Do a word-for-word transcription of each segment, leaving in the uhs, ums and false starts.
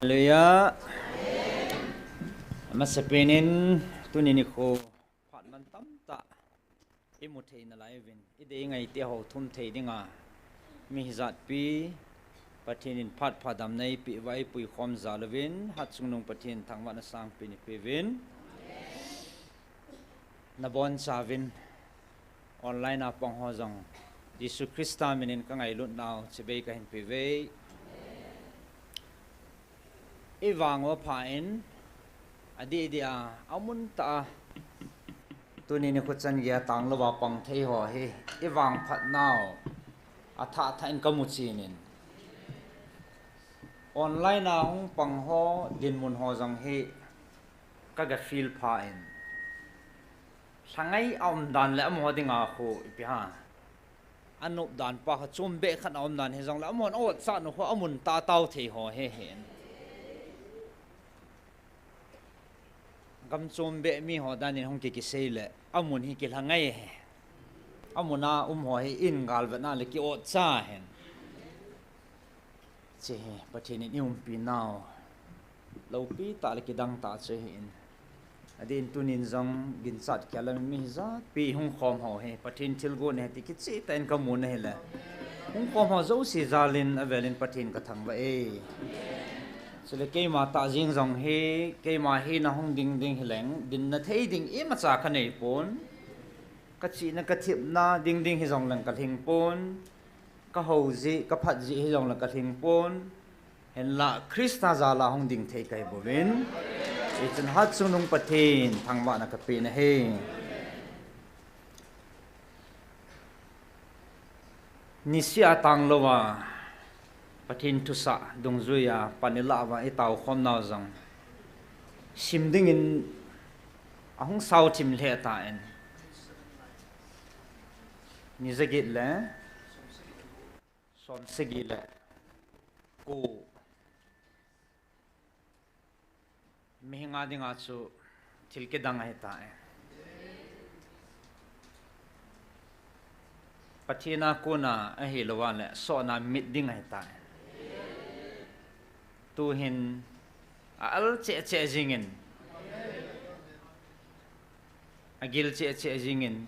Hallelujah. Amasapen in tuni nikho phat man tamtah imu thei nalai uvin, idei ngaite ho thum thei dinga mi hijatpi Pathen in phat pha damna eipeh uva eipui khom jal uvin, Hatchungnung Pathen thangvahna sangpen ipeuvin. Nabonchauvin online a pang ho jong Jesu Christa minin kangailutnau chibai kahin peuve. Ivang uva pha in, adeh deh a, amun tah a, tuni nikho chan geiya tanglouva pang thei ho hi, ivangphat nau athah thah in kamu chen in, online a hung pang ho dinmun ho jong hi kaga feel pha in, lhangai a umdan le amaho dinga khu ipi ham, anop dan pa kha chombeh khat a umdan hijongle amahon a-ot chan u khu amun tah a tao thei ho hi hin. Gam chombeh miho dan in hung ki, kisei le amun hi kilhangai hi. Amun a um ho hi in galvetna le ki-otcha hin. Hiche hi Pathen in iumpi nau loupi tah le kidang tah chu ahin. Adeh in tunin jong ginchat kilah a mi hijatpi hung khom ho hi Pathen thilgon ahi ti kichehtah in kamu ahile, hung khom ho jouse jal in avel in Pathen kathangvah e. Chule keima tah jeng jong hi, keima hina hung ding ding hileng dinna thei ding imacha kanei pon. Kachihna kathepna ding ding hijongleng kalhing pon. Kahou jeh, kaphat jeh hijongle kalhing pon. Hinla Christa jal a hung ding thei kahi bouvin, hichun Hatchungnung Pathen thangvahna kapen ahi. Niseh a tanglouva Pathen thusah dungjuiya pan ilah uva itao khom nau jong sim dingin ahung sao thim lheh tan, ni jaget le som sagi le ko, mihem a dinga chu thil kidang ahitai. Pathen a kona ahilouva le sohna mit ding ahitai. Tuhin a-al cheh cheh jengin, agil cheh cheh jengin,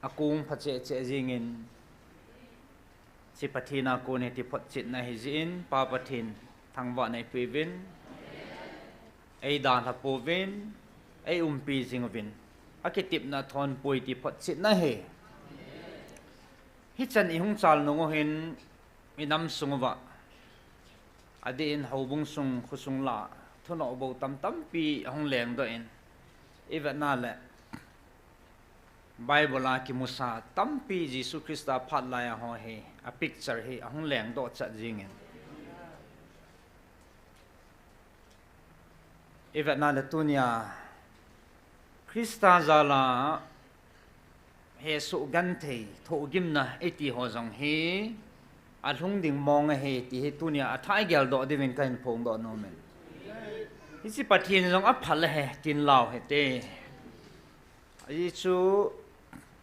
akong pha cheh cheh jengin, hiche Pathen a kon ahi ti photchetna ahijeh in, Pa Pathen thangvahna eipeuvin, eidalha pouvin, eiumpi jing uvin, akitepna thonpoi ti photchetna ahi. Hichan ihung chal nung uhin, inam sung uva, adeh in houbung sung, khosung lah a thunoh bou tamtampi ahung lengdoh in, ivetna le Bible a kimusa tampi Jesu Christa phat laiya ho hi, a picture hi ahung lengdoh chat jengin, ivetna le tunia Christa jal a hesoh genthei thohgimna iti ho jong hi alhung ding mong ahi ti hi tunia athah igeldoh diuvin kahin phongdoh nomin. Hiche Pathen jong aphal ahi tin lau hite. Ajeh chu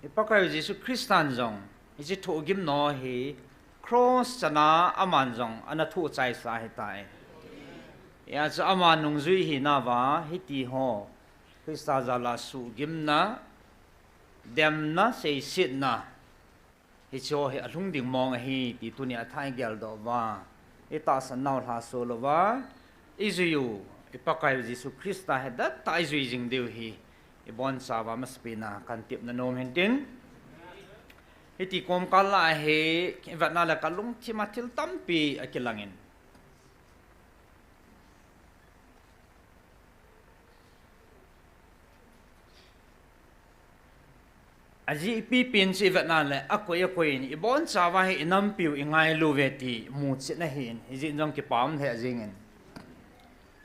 i Pakaiu Jesu Christan jong hiche thohgimna hi cross chana aman jong ana thohchaisa ahitai. Hijeh chun ama nungjui hinauva hitiho Christa jal a suhgimna, demna, seisetna, hicheho hi alhung ding mong ahi ti tunia athah igeldoh uva, itahsan nau lhaso louva, ijuiu i Pakaiu Jesu Christa hi dettah ijui jing diu hi ibonchauva masapen a kahin tepna nom hintin. Hiti komkal lah a hi ivetna le kalungthim a thil tampi akilangin, ajeh ipi pen chu ivetna le akoi akoi in ibonchauva hi inampiu ingailu uve ti muchetna ahin, hijeh in jong kipah lheh jengin.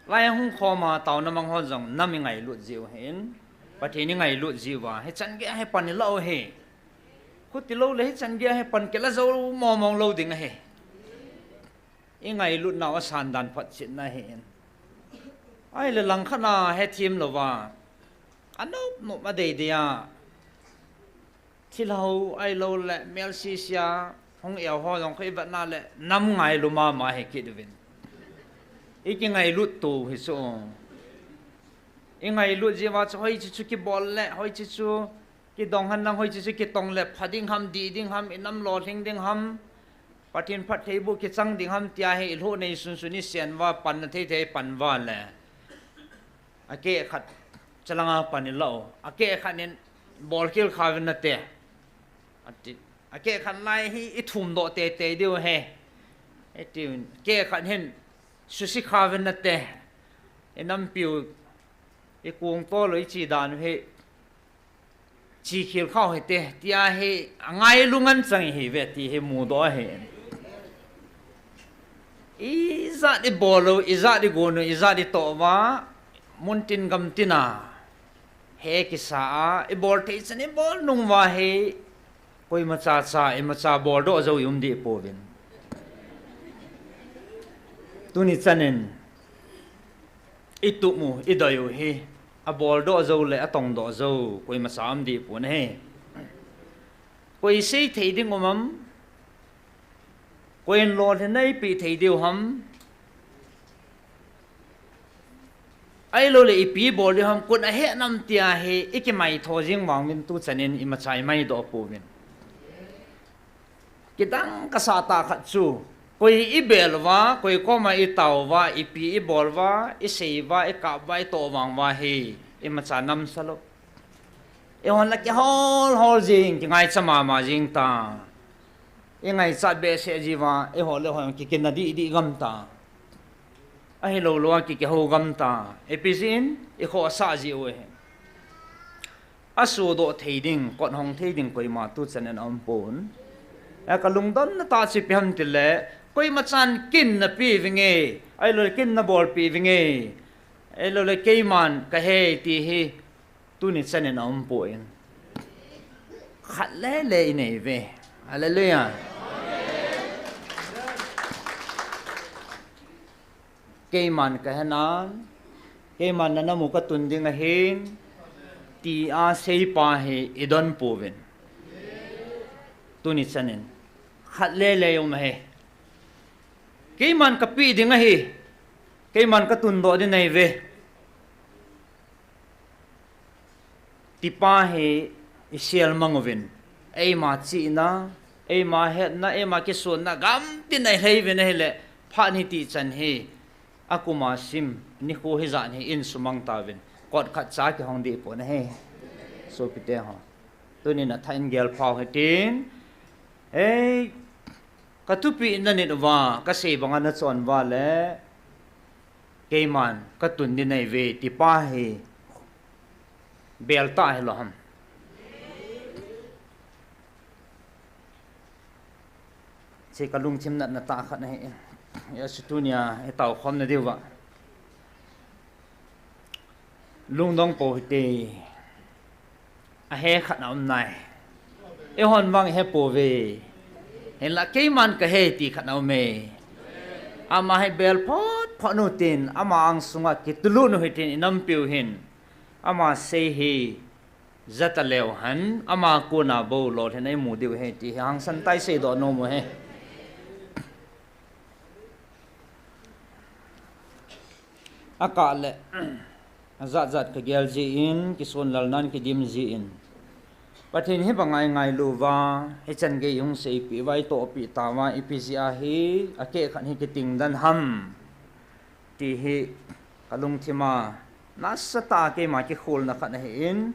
Lai hung khoma taona mang ho jong nam ingailut jiu ahin, Pathen ingailut jiuva hichan geiya hi pan ilah u ahi. Khuti loule hichan geiya hi pan kilah jou mong mong lou ding ahi. Ingailutnau asan dan photchetna ahin. Ahile langkhat a hethem louva, anop nop a deidei a thilha ho ahiloule melsese a hung eiho jong khu ivetna le nam ngailu mama hi kit uvin. Ikingailut tou hi chu. Ingailut jeh uva chu hoiche chu kibol le, hoiche chu kidong henlang, hoiche chu kitong le pha ding ham, dih ding ham, inam lolhing ding ham, Pathen phattheiboh kichang ding ham tia hi ilhoh nei sunsun isen uva, panna thei thei pan uva le, akeh khat chalanga pan ilah u. Akeh khat in bolkhel kha uvin nate, ati. Akeh khat lai hi ithumdoh teitei diu ahi, atiuvin. Akeh khat hin susi kha uvin nate, inampiu, ikong tol u, iche dan u hi chekhel kha u hite, tia hi angailun anchang ihiuve ti hi mudoh ahi. Ijat ibol u, ijat igon u, ijat itoh uva, muntin gamtin a he kisa a, ibol thei chan ibol nung uva hi, koimacha cha imacha boldoh jou ium deh pouvin. Tuni chan in itup u, idoi u hi, aboldoh jou le atongdoh jou koimacha um deh pon ahi. Koi sei thei ding um am? Koiin lolhinna eipeh thei diu ham? Ahiloule ipi bol diu ham, koin ahet nam tia hi ikimaitho jeng vangin tuchan in imacha imaidoh pouvin. Kidang kasah tah khat chu, koi ibel uva, koi koma itao uva, ipi ibol uva, isei uva, ikap uva, itoh vang uva hi imacha namsa lou. Eihon la kihol hol jeng, kingaicha mama jeng ta. Ingaichat behseh jeh uva, eiho le ho kikinah dih dih gam ta. Ahilou lou a kikihou gam ta. Ipi jeh in, ikhohsah jeh u ahi. Asudoh thei ding, kot hong thei ding koima tuchan in aumpon. Kalungdonna tah chu ipi ham itile, koimachan kin napeh uvinge, ahiloule kin nabolpeh uvinge, ahiloule keiman kahi ti hi tuni chan in aumpoi. Khat lele inei uve. Hallelujah. Keiman kahenan, keiman nanam u katun ding ahin, tia seipa hi idon pouvin. Tuni chan in khat lele um ahi. Keiman kapeh ding ahi, keiman katundoh ding ahiuve, tipa hi isel mang uvin, eima chihna, eima hetna, eima kisonna gamtin a ilhei uvin ahile, phat hitih chan hi akuma sim, nikho hijat hi insumang tauvin, kot khatcha kihong deh pon ahi. Sopite ho, tunin athah in gelphau hitin, ei, kathupeh nanit uva kasei banga nachon uva le, keiman katun ding ahiuve tipa hi beltah hilou ham? Hiche kalungthim natna tah khat ahi. Hiche tunia itaokhomna diuva lungdong pou hite. Ahe khat aum nai. Eihon vang ihepouve. Hinla keiman kahe ti khat aume. Ama hi bel phot phot utin, ama angsunga kitulut u hitin, inampiu hin ama sei hi jataleu hen, ama kona bou lolhinna imu diu ahi ti hi hangsan tah in iseidoh nom u ahi. Akah le ajat jat kagel jeh in, kisonlalnan kidim jeh in, Pathen hi banga ingailu uva, hichan gei ihung seipeh uva, itohpeh tauva, ipi jeh a hi akeh khat hi kiting den ham ti hi kalungthima nasatah a keima kikholna khat ahin,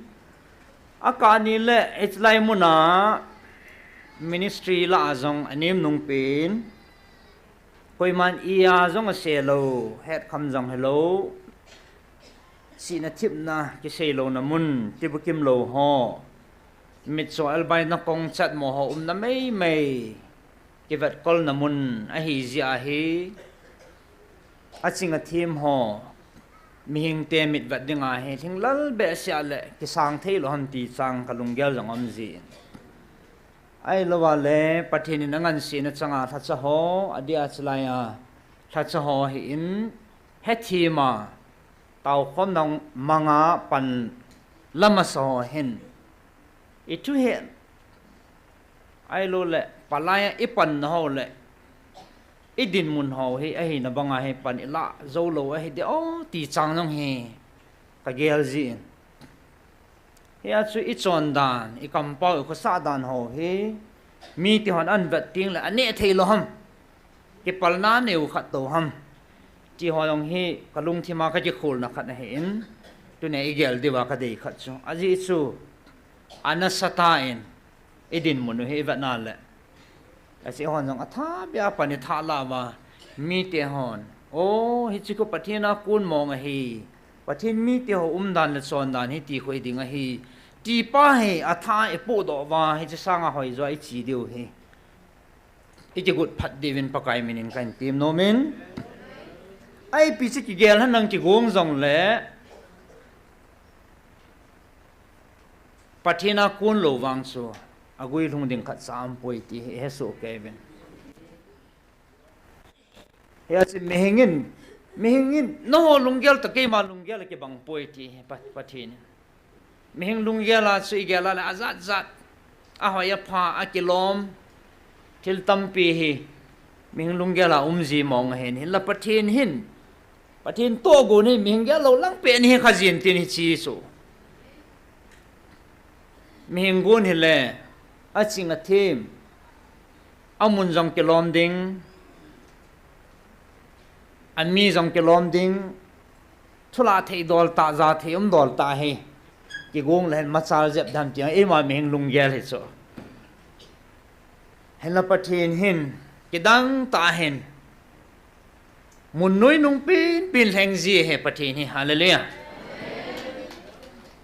akah ni le hichelai muna ministry lah a jong anem nungpen, koiman ia jong ase lou, hetkham jong hilou, sihna thepna kisei louna mun, tibukim lou ho, mitcho elbaina kong chatmo ho umna meimei kivetkolna mun ahi jeh ahi, aching athem ho, mihingte mitvet dinga hi lhinglel behseh a le kisang theilou ham ti chang kalunggel jong aum jin, ahilouva le Pathen in angansena changa lhacha ho, adeh a chelai a lhacha ho ahin, hethem a taokhomna manga pan la masa ho hin ithuhen, ahiloule palai a ipanna ho le i dinmun ho hi ahina banga hi pan i lah jou lou ahi ding o ti chang jong hi ka gel jin. Hia chu i chondan, i kampau, i khosah dan ho hi mite hon ahin vet teng le aneh thei lou ham, kipalna neo khat tou ham ti ho jong hi ka lungthim a ka kikholna khat ahin, tunia i gel diuva ka dei khat chu ajeh chu, anasatah in i dinmun u hi i vet na le, ache hon jong atha bia pan i tha lah uva, mite hon, o, hiche khu Pathen a kon mong ahi, Pathen mite ho umdan le chondan hi ti khu hi ding ahi, ti pa hi atha i pohdoh uva, hiche sanga hoi jo a i che diu hi i kigot phat diuvin Pakai min in ka hin tem nom in. Ipi chu kigel hen lang kigong jong le, Pathen a kon lou vang chu aguilhung ding khatcha aumpoi ti hi i hesoh kei uvin. Hia chu mihing in, mihing in, nangho lunggel toh keima lunggel akibang poi ti hi Pa-, Pathen in. Mihing lunggel a chu i gel a le ajat jat, ahoi apha, akilom, thil tampi hi mihing lunggel a um ji mong ahin, hinla Pathen hin, Pathen tohgon hi mihing gel lou lang pen hi kha jin tin hiche chu. Mihing gon hile, aching athem, amun jong kilom ding, ami jong kilom ding, thulah thei dol tah, ja thei um dol tah hi kigong le hin machal jep dem ti eima mihing lunggel hi chu. Hinla Pathen hin kidang tah hin, mun noi nung penpen lheng ji ahi Pathen hi, hallelujah.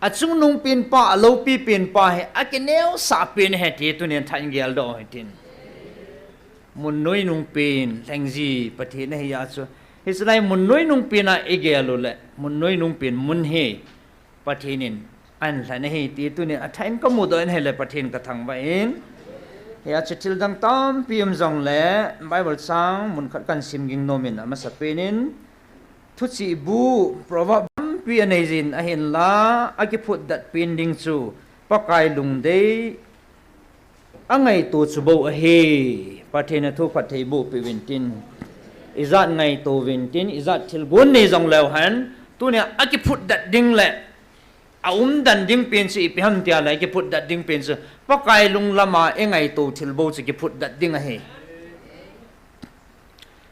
Achungnung pen pa, aloupi pen pa hi akineosah pen ahi ti tunin tha in geldoh u hitin. Mun noi nung pen lheng ji Pathen ahi a chu, hiche lai mun noi nung pen a i gel u le, mun noi nung pen mun hi Pathen in ahin lhen ahi ti tunin atha in ka mudoh in ahile Pathen ka thangvah in. Hia chu thil dang tampi um jong le Bible chang mun khat kan sim ging nom in, amasapen in Thuchih bu, Proverb tampi anei jin ahinla, akiphutdet pen ding chu Pakai lungdei angaito chu bou ahi. Pathen in athu phatthei boh peh uvin tin, ijat ngaito uvin tin, ijat thilgon nei jong leu hen, tunia akiphutdet ding le aumden ding pen chu ipi ham tia le, akiphutdet ding pen chu Pakai lunglam a ingaito thil bou chu kiphutdet ding ahi.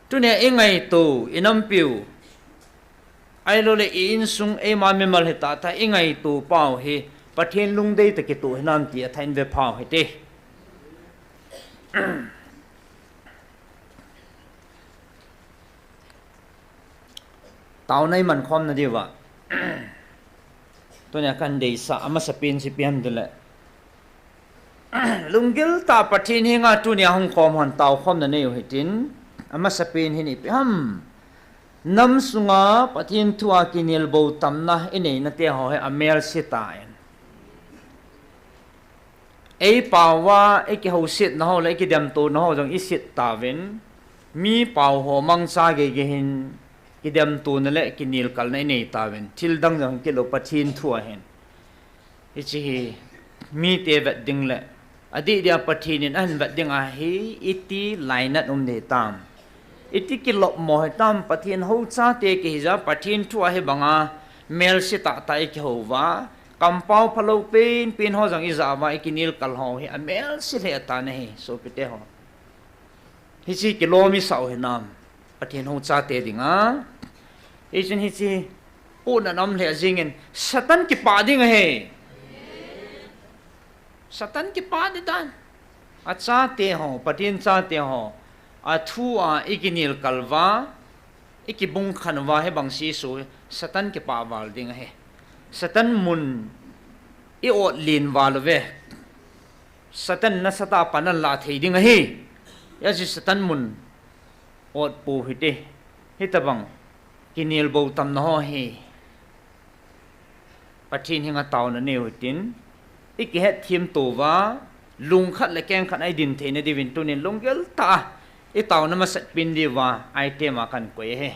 Tunia ingaito, inampiu, ahilouleh i insung eima mimal hitahtah ingaito pau hi Pathen lungdei tah kitoh hinam ti atha in ve phau hite. Taona iman khomna diuva, tunia kahin deisah amasapen chu ipi ham tile, lunggil tah Pathen henga tunia hung khom hon taokhomna nei u hitin, amasapen hin ipi ham, nam sunga Pathen thua kinelbou tamna ineina teho hi amelse tan, eipaova ikihousetna ho le ikidemtona ho jong iset tauvin, mi pao ho mangcha geigei hin kidemtona le kinelkalna inei tauvin, thildang jong kilou Pathen thua hin. Hiche hi mite vet ding le adih dia Pathen in ahin vet ding ahi, iti lainat um ding hitam, iti kilopmo hitam, Pathen houchate kihija Pathen thua hibanga melse tahtah ikihouva, kampao phalou penpen ho jong ijah uva ikinelkal ho hi amelse lheh tan ahi, sopite ho. Hiche kilom isah u hinam, Pathen houchate dinga. Hichun hiche pohnat um lheh jengin Satan kipah ding ahi. Satan kipah ding tan. Achate ho, Pathen chate ho, athua ikinelkal uva, ikibungkhan uva hibang sesu Satan kipah val ding ahi. Satan mun i-otlen val uve. Satan nasatah a pan alah thei ding ahi. Hijeh a chu Satan mun otpou hite. Hitobang kinelbou tamna ho hi Pathen henga taona nei u hitin, ikihetthem touva, lungkhat le kengkhat a idin theina diuvin tunin lunggil tah a itaona masatpen diuva item a kahin koi ahi.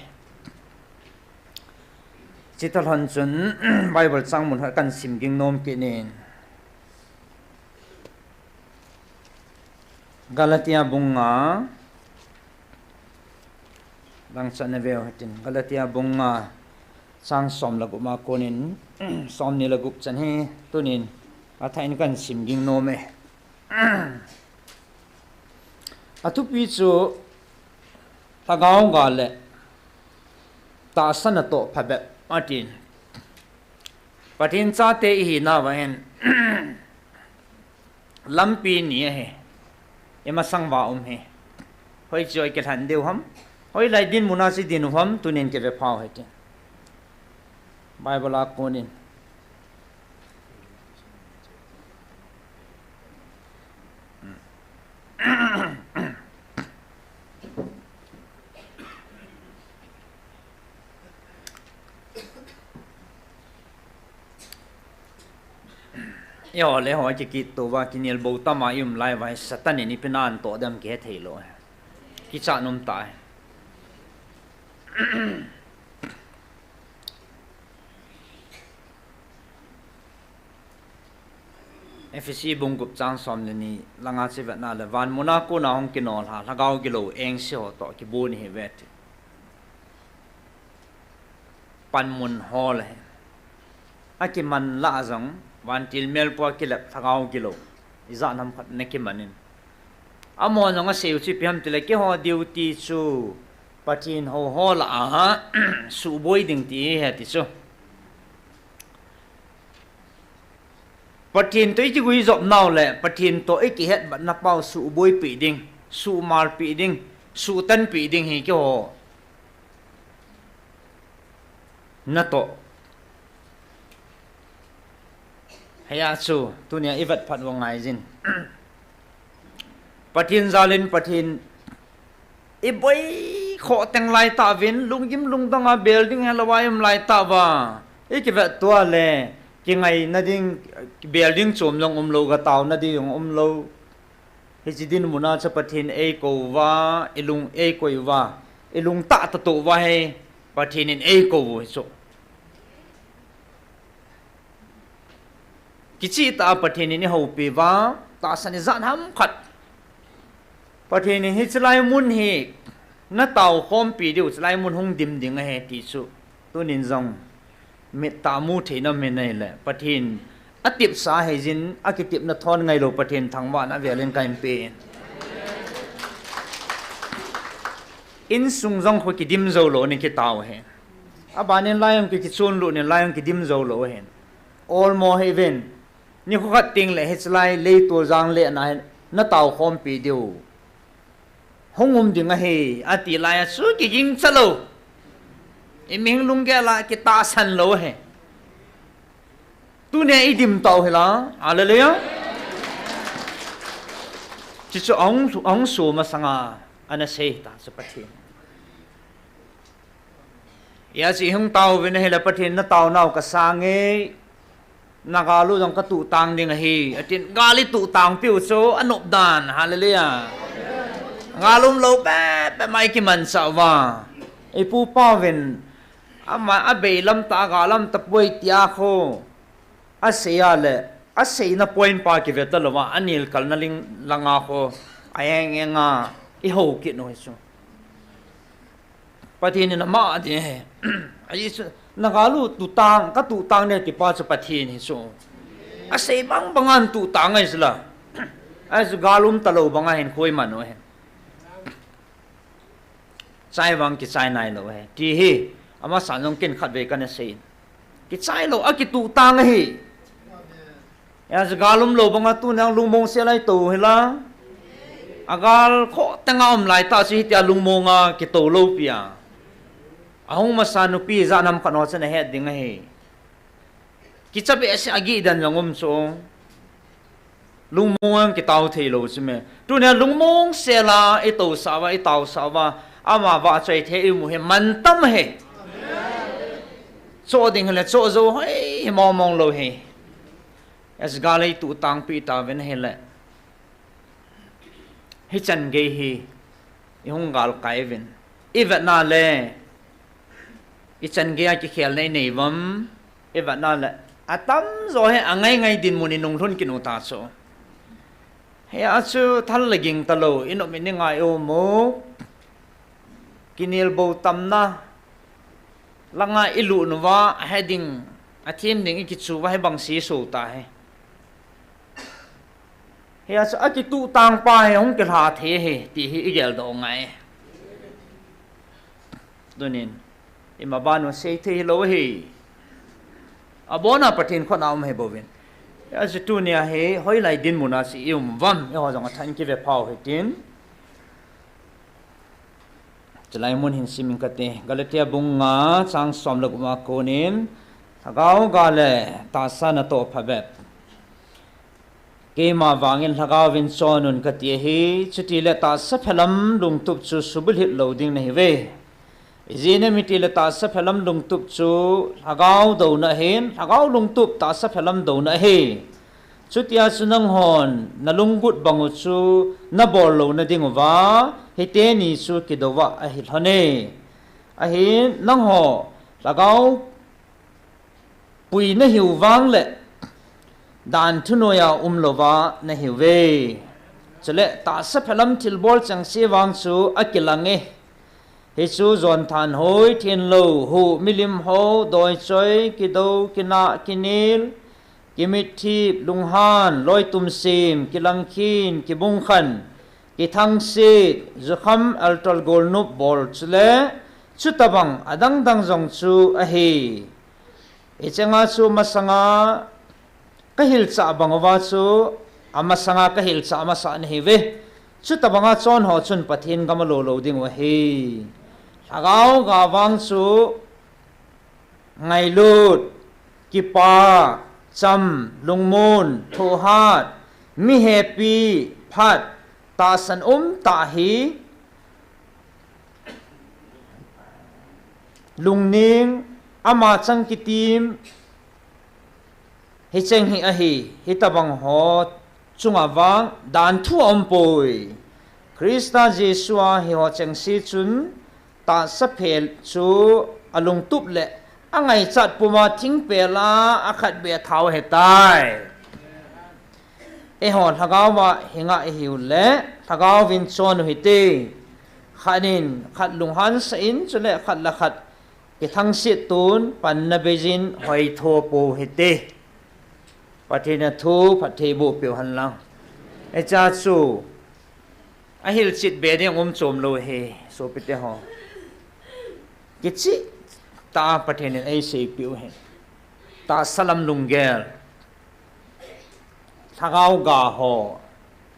Chuti lhon chun Bible chang mun khat kahin sim ging nom kit in. Galatia bung nga, Dangchan na veu hitin Galatia bung nga chang som le gup ma konin som ni le gup chan hi tunin athah in kan sim ging nom e. Athupi chu lhagao gal le tahsa natoh phabep atin. Pathen chate ihinauva hin lampi ni ahi. Imasang va um hi. Hoiche a ikilhen diu ham? Hoilai dinmun a chu idin u ham? Tunin kive phau hite. Bible a konin. Eiho le eiho kikit touva kinel bou tama i um lai uva hi Satan in ipi nan toh dem kihe thei lou. Kichat nom tah. Ephesi bung gup chang som le ni langa chu ivet na le van muna kona hung kinol a lhagao gilou engse ho toh kibun ihiuve ti. Panmun ho le akiman lah a jong vantil melpua kilep lhagao gilou ijat ham khat na kiman in. Amaho jong asei u chu ipi ham tile keiho duty chu Pathen hou ho lah a suhboi ding ti ahi ti chu. Pathen toh ikiguijop nau le Pathen toh ikihetbatna pau suhboipi ding, suhmalpi ding, suhtanpi ding hi keiho natoh hia chu tunia ivet phat u angaijin. Pathen jalin Pathen iboi khoh teng lai tauvin, lunggim lungdong a building helou a i um lai tauva, ikivet tua le kingaina ding building chom jong umlou, gataona ding jong umlou. Hiche dinmun a chu Pathen eikou uva, ilung eikoi uva, ilung tahtah touva hi Pathen in eikou u hi chu. Kichehtah a Pathen in ihoupi uva, tahsan ijat ham khat. Pathen in hiche lai mun hi natao khompi diu, hiche lai mun hung dim ding ahi ti chu. Tunin jong mittah a mu thei na min ahile Pathen atepsa ahi jin, akitepna thon ngailou Pathen thangvahna avel in kahin pe in. Insung jong khu kidim jou lou ni kitao ahi. Abanin lai jong ki, kichon lut nin lai jong kidim jou lou ahin. Olmo hih uvin. Nikho khat teng le hiche lai leitol jang le na hin natao khompi diu hung um ding ahi, ati lai a chu kiging cha lou. Imihing lunggel a kitahsan lou ahi. Tunia idim tau hila, hallelujah. Chuchu ahung, ahung so masanga ana sei ta chu Pathen. Hia chu ihung tao uvin ahile Pathen natao nau kasange, nagal u jong katuh tang ding ahi, atin gal ituh tangpiu chu anop dan, hallelujah. Gal umlou pehpeh mai kimanchah uva. Ipu pa uvin, ama abei lam tah, agal lam tapoi tia khu asei a le, aseina point pa kive talouva, anelkalna ling langa khu, aeng enga, ihou kit u hi chu. Pathen in ama ding ahi. Ahi chu, nagal u tutang, katuh tang ding ti pa chu Pathen hi chu. Asei bang banga tuh tang ahi chu la. Ahi chu gal um talou banga hin khu iman u ahi. Chai vang kichai nailou ahi. Ti hi, amasan jong ken khatvei kana sei in. Kichai lou, akituh tang ahi. Hia chu gal umlou banga tunia lungmong sel a itou u hila. Agal khoh tenga um lai tah chu hitia lungmong a kitou lou pi a. Ahung masa nupi jat ham khat ho chun ahet ding ahi. Kicha behseh a agih dan jong um chu. Lungmong a kitao thei lou chu me. Tunia lungmong sel a itousah uva, itaosah uva. Ama vahchoi thei imu hi mantam ahi. Choh ding hile choh jou hoi hi mong mong lou hi. Hia chu gal a ituh tangpi tauvin ahile. Hichan gei hi ihung galkai uvin. Ivet na le, ichan gei a kikhelna inei uvam. Ivet na le, atamjo hi angai ngai dinmun inung lhun kit u ta chu. Hia chu thal le ging talou, inop in ingai u mo. Kinelbou tamna langa ilut uva, ahe ding, athem ding ikichu uva, hibang seisou tahi. Hia chu akituh tangpa hi hung kilha thei ahi, ti hi igeldoh ngai. Tunin, imaban u seithei lou ahi. Abona Pathen khut a um ahi bouvin. Hia chu tunia hi, hoilai dinmun a chu ium uvam, eiho jong athan kive phau hitin. Chulai mun hin simin kate, Galatia bung nga chang som le gup a konin, Lhagao ga le tahsa natoh phabep. Keima vangin Lhagaovin chon un kati ahi, chutile tahsa phelam lungtup chu subulhit lou ding nahiuve. Ijeh inem itile tahsa phelam lungtup chu Lhagao douna ahin, Lhagao lungtup tahsa phelam douna ahi. Chutia chu nanghon nalunggut bang u chu nabol louna dinguva, hiteni chu kidouva ahi lhone. Ahin nangho Lhagao pui nahiu vangle, dan thu noiya umlouva nahiuve. Chule tahsa phelam thilbol chengse vang chu akilange. Hichu jon thanhoi, thenlou, huh, milim ho, doichoi, kidou, kinah, kinel, kimitthip, lunghan, loitum sem, kilangkhin, kibungkhan, kithangset, jukham, altol, golnop bol chule, chutobang adangdang jong chu ahi. Hichenga chu masanga kahilchah bang uva chu, amasanga kahilchah masa nahiuve. Chutobanga chonho chun Pathen gam alo lou dingu ahi. Lhagao ga vang chu ngailut, kipa, cham, lungmon, thohhat, mi hepi, phat, tahsan umtah hi, lungning, ama chang kitim, hicheng hi ahi, hitobang ho chunga vang danthu aumpoi. Christa Jesu a hiho chengse chun tahsa phel chu alungtup le angaichat puma thingpel a akhatbeh thau ahitai. Eiho Lhagaova hinga ihiu le, Lhagaovin chon u hite. Khat in khat lunghansa in, chule khat le khat kithangset ton, panna beijin hoitho pou hite. Pathen in athu phattheiboh peuhen lang. Hichea chu ahilchet be ding um chom lou ahi, sopite ho. Kichehtah a Pathen in eiseipeh u ahi. Tahsa lam lunggel, Lhagao ga ho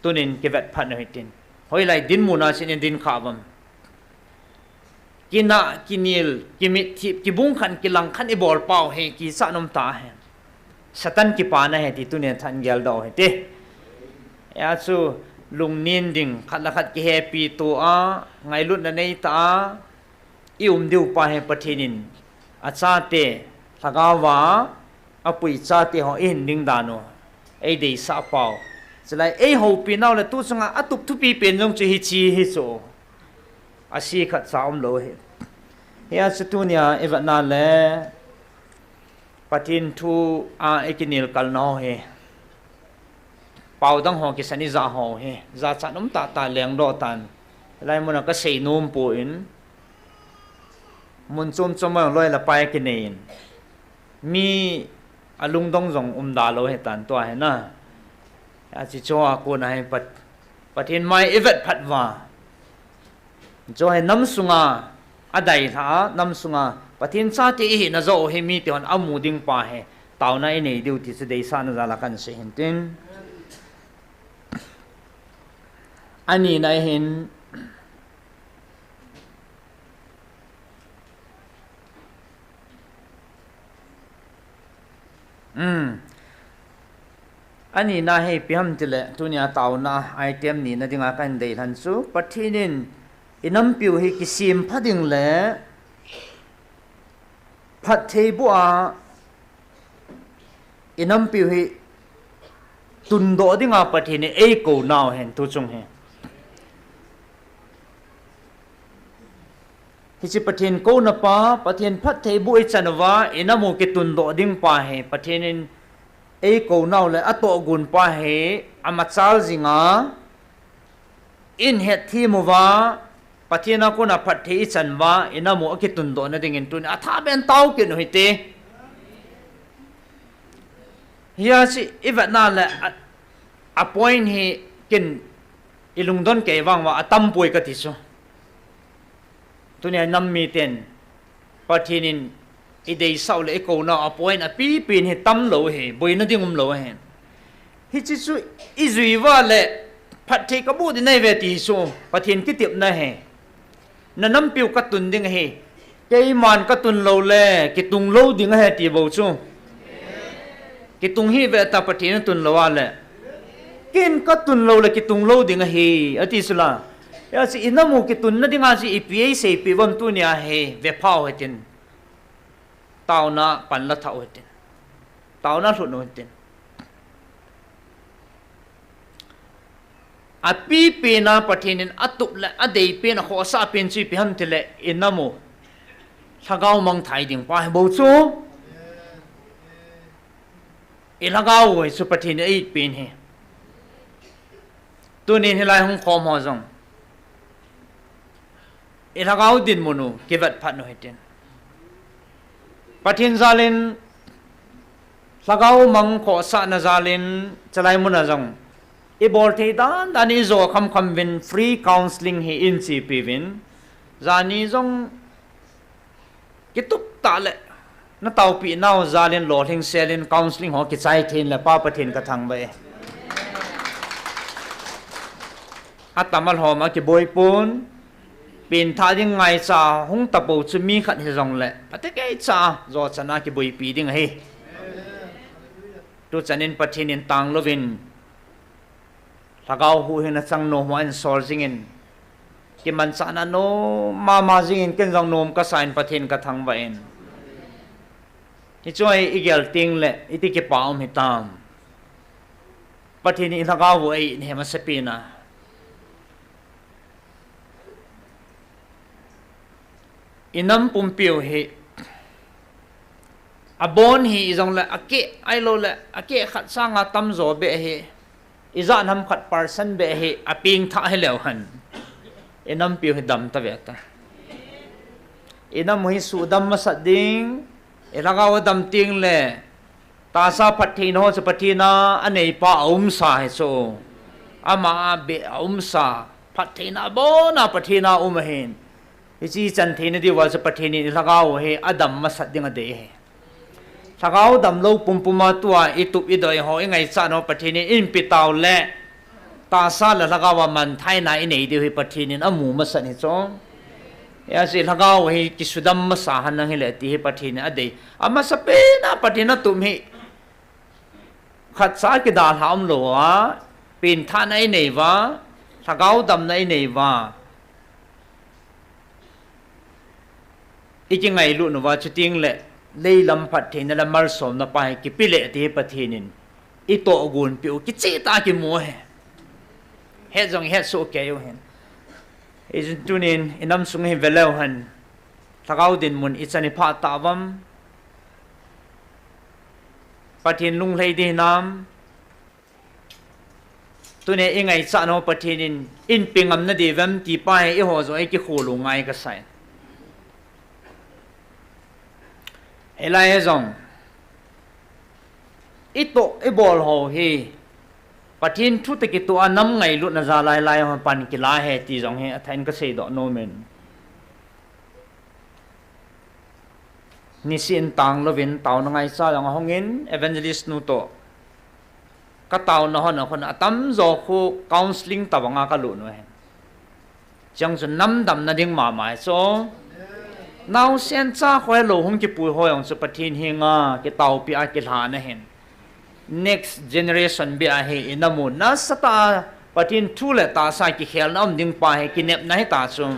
tunin kivetphat u hitin. Hoilai dinmun a chun idin khah uvam? Kinah, kinel, kimitthip, kibungkhan, kilangkhan ibol pau hi kichat um tahen. Satan kipana ahi ti tunin than geldoh u hite. Hia chu lungnen ding, khat le khat kihepi to a, ngailutna neitah a ium diu pa hi Pathen in achate Lhagaova apui chate ho ihin ding dan u eideisah pau. Chulai eihoupi nau le tu chunga atup thupi pen jong chu hiche hi chu. Ase khatcha umlou ahi. Hia chu tunia ivetna le Pathen thu a ikinel kalna ho hi, pao dang ho kisan ijah ho hi jachat um tahtah lengdoh tan. Hilai muna kasei nom poi, mun chom chom a loi le pai kinei in, mi alungdong jong umda lou ahitan tua hi na. Achi chu a kona hi Pat-, Pathen mai ivetphat uva, chu hi nam sunga adailhah a, nam sunga Pathen chate ihina joh hi mite hon amu ding pa hi taona inei diu ti chu deisahna jal a kahin sei hintin. Anina hin, um, anina hi ipi ham tile, tunia taona item nina dinga kahin deilhen chu, Pathen in inampiu hi kisempha ding le phattheiboh a inampiu hi tundoh dinga Pathen in eikounau ahin tu chung hi. Hiche Pathen kouna pa, Pathen phattheiboh ichan uva inam u kitundoh ding pa hi Pathen in eikounau le atohgon pa hi amachal jinga ihin hetthem uva, Pathen a kona phatthei ichan uva, inam u akitundoh nadingin tuni a thaben tao kit u hite. Hiche ivetna le a, a point hi ken ilungdon kei vang uva atam poi kati chu. Tuni a nam miten Pathen in ideisah u le ikouna a point apipen hi tamlou ahi, boina ding umlou ahi. Hiche chu ijui uva le phatthei kaboh ding nahi ve ti chu Pathen kitepna ahi. Nanampiu katun ding ahi. Keiman katun lou le kitung lou ding ahi ti bou chu. Kitung hih ve ta Pathen in tun lou a le. Ken katun lou le kitung lou ding ahi, ati chu la. Hiche inam u kitunna dinga chu ipi eiseipeh uvem tuni a hi, vepha u hitin. Taona pan la thah u hitin. Taona lhut u hitin. Apipen a Pathen in atup le adeipen, akhohsah pen chu ipi ham tile inam u lhagao mangthah ding pa hi bou chu. Ilhagao u hi chu Pathen in eipen hi. Tunin hilai hung khom ho jong ilhagao dinmun u kivet phat u hitin. Pathen jalin lhagao mang khohsahna jalin chalai mun a jong ibol thei dan dan ijo khamkham uvin free counselling hi eichepi uvin. Jani jong kitup tah le nataopi nau jalin lolhing selin counselling ho kichai thei in le Pa Pathen kathangvah e. Atam alhom a kiboi pon, pengthah ding ngaicha hung tapou chu mi khat hijongle phatecha jo chan a kiboipi ding ahi. Tuchan in Pathen in tanglouvin lhagao huhhingna chang nom ho ahin sol jingin, kimanchahna nom mama jingin ken jong nom kasa in Pathen kathangvah in. Hichu hi igel tengle iti kipa um hitam. Pathen in ilhagao u eihin he masapen a. Inam pumpiu hi abon hi ijongle akeh, ahiloule akeh khat sanga tamjo beh hi, ijat ham khat percent beh hi apengthah hileu hen, inampiu hi dam tave ta. Inam u hi suhdam masat ding, ilhagao adam tengle tahsa phattheina ho chu Pathen a aneipa aumsa hi chu. Ama a beh aumsa, phattheina abona Pathen a um ahin. Hiche ichan theina diuva chu Pathen in ilhagao u hi adam masat ding adei ahi. Lhagao damlou pumpum a tua itup idoi ho ingaichat ho Pathen in eipe taule tahsa le lhagao a manthaina inei diu hi Pathen in amu masat hi chu. Hiche lhagao u hi kisudam masa henlang hile ti hi Pathen in adei. Amasapen a Pathen atup hi khatcha kidalha umlouva, pengthahna ineiuva, lhagao damna ineiuva, ikingailut uva, chutengle leilam phattheina le malsomna pa hi kipeh le ti hi Pathen in itohgonpeh u kichehtah a kimu ahi. Het jong ihetsoh kei u hin. Hijeh chun tunin inam sung hi veleu hen, lhagao dinmun ichan iphah tauvam, Pathen lunglhai ding hinam, tunia ingaichat nau Pathen in eipe ngam nadiuvem ti pa hi eiho joh a ikikholou ngai kasai. Hilai hi jong itoh ibol ho hi Pathen thu toh kitoh a nam ngailutna jal a hilai ho pan kila ahi ti jong hi athah in kaseidoh nomin. Niseh in tanglouvin taona ngaicha jong ahungin, evangelist nu toh kataona hon a khun atamjo khu counselling tobanga kalut u ahi. Chujong chu nam damna ding mama ahi chu. Naosen cha kho hilou hung kipui ho jong chu Pathen henga kitaopeh a kilhan ahin. Next generation beh a hi inam u nasatah a Pathen thu le tahsa kikhelna um ding pa hi kinepna hita chu.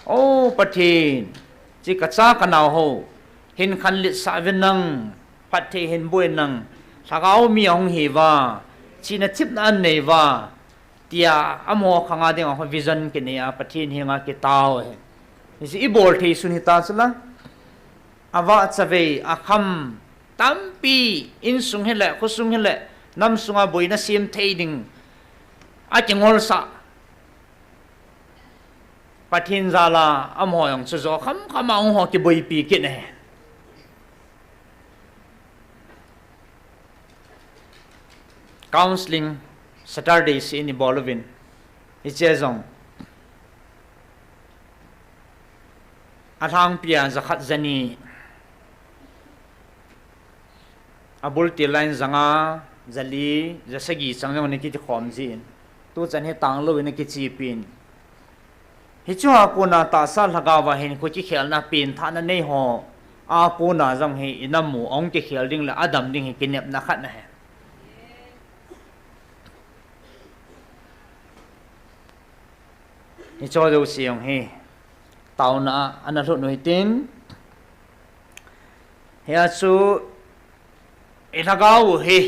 O Pathen, hiche kacha kanao ho hin khanletsah uvin lang, phatthei hin boh in lang, lhagao mi ahung hiuva, chihna thepna anei uva, tia amaho khanga dinga khu vision kinei a Pathen henga kitao ahi. Hiche ibol thei sun hita chula, avahchavei, akham, tampi, insung hile, khosung hile, nam sunga boina sem thei ding akingolsah, Pathen jal a amaho jong chu jo khamkham a hung ho kiboipi kit ahi. Counseling Saturday chu ibol uvin, hiche jong alhangpia jakhat jani abul til line janga, jali, jasagi chang jong ana kiti khom jin. Tuchan hi tanglou in ana kichepi in. Hichea kona tahsa lhagao a hin kho kikhelna, pengthahna nei ho a kona jong hi inam u ahung kikhel ding le adam ding hi kinepna khat ahi. Hiche jouse jong hi taona a ana lhut u hitin, hia chu ilhagao u hi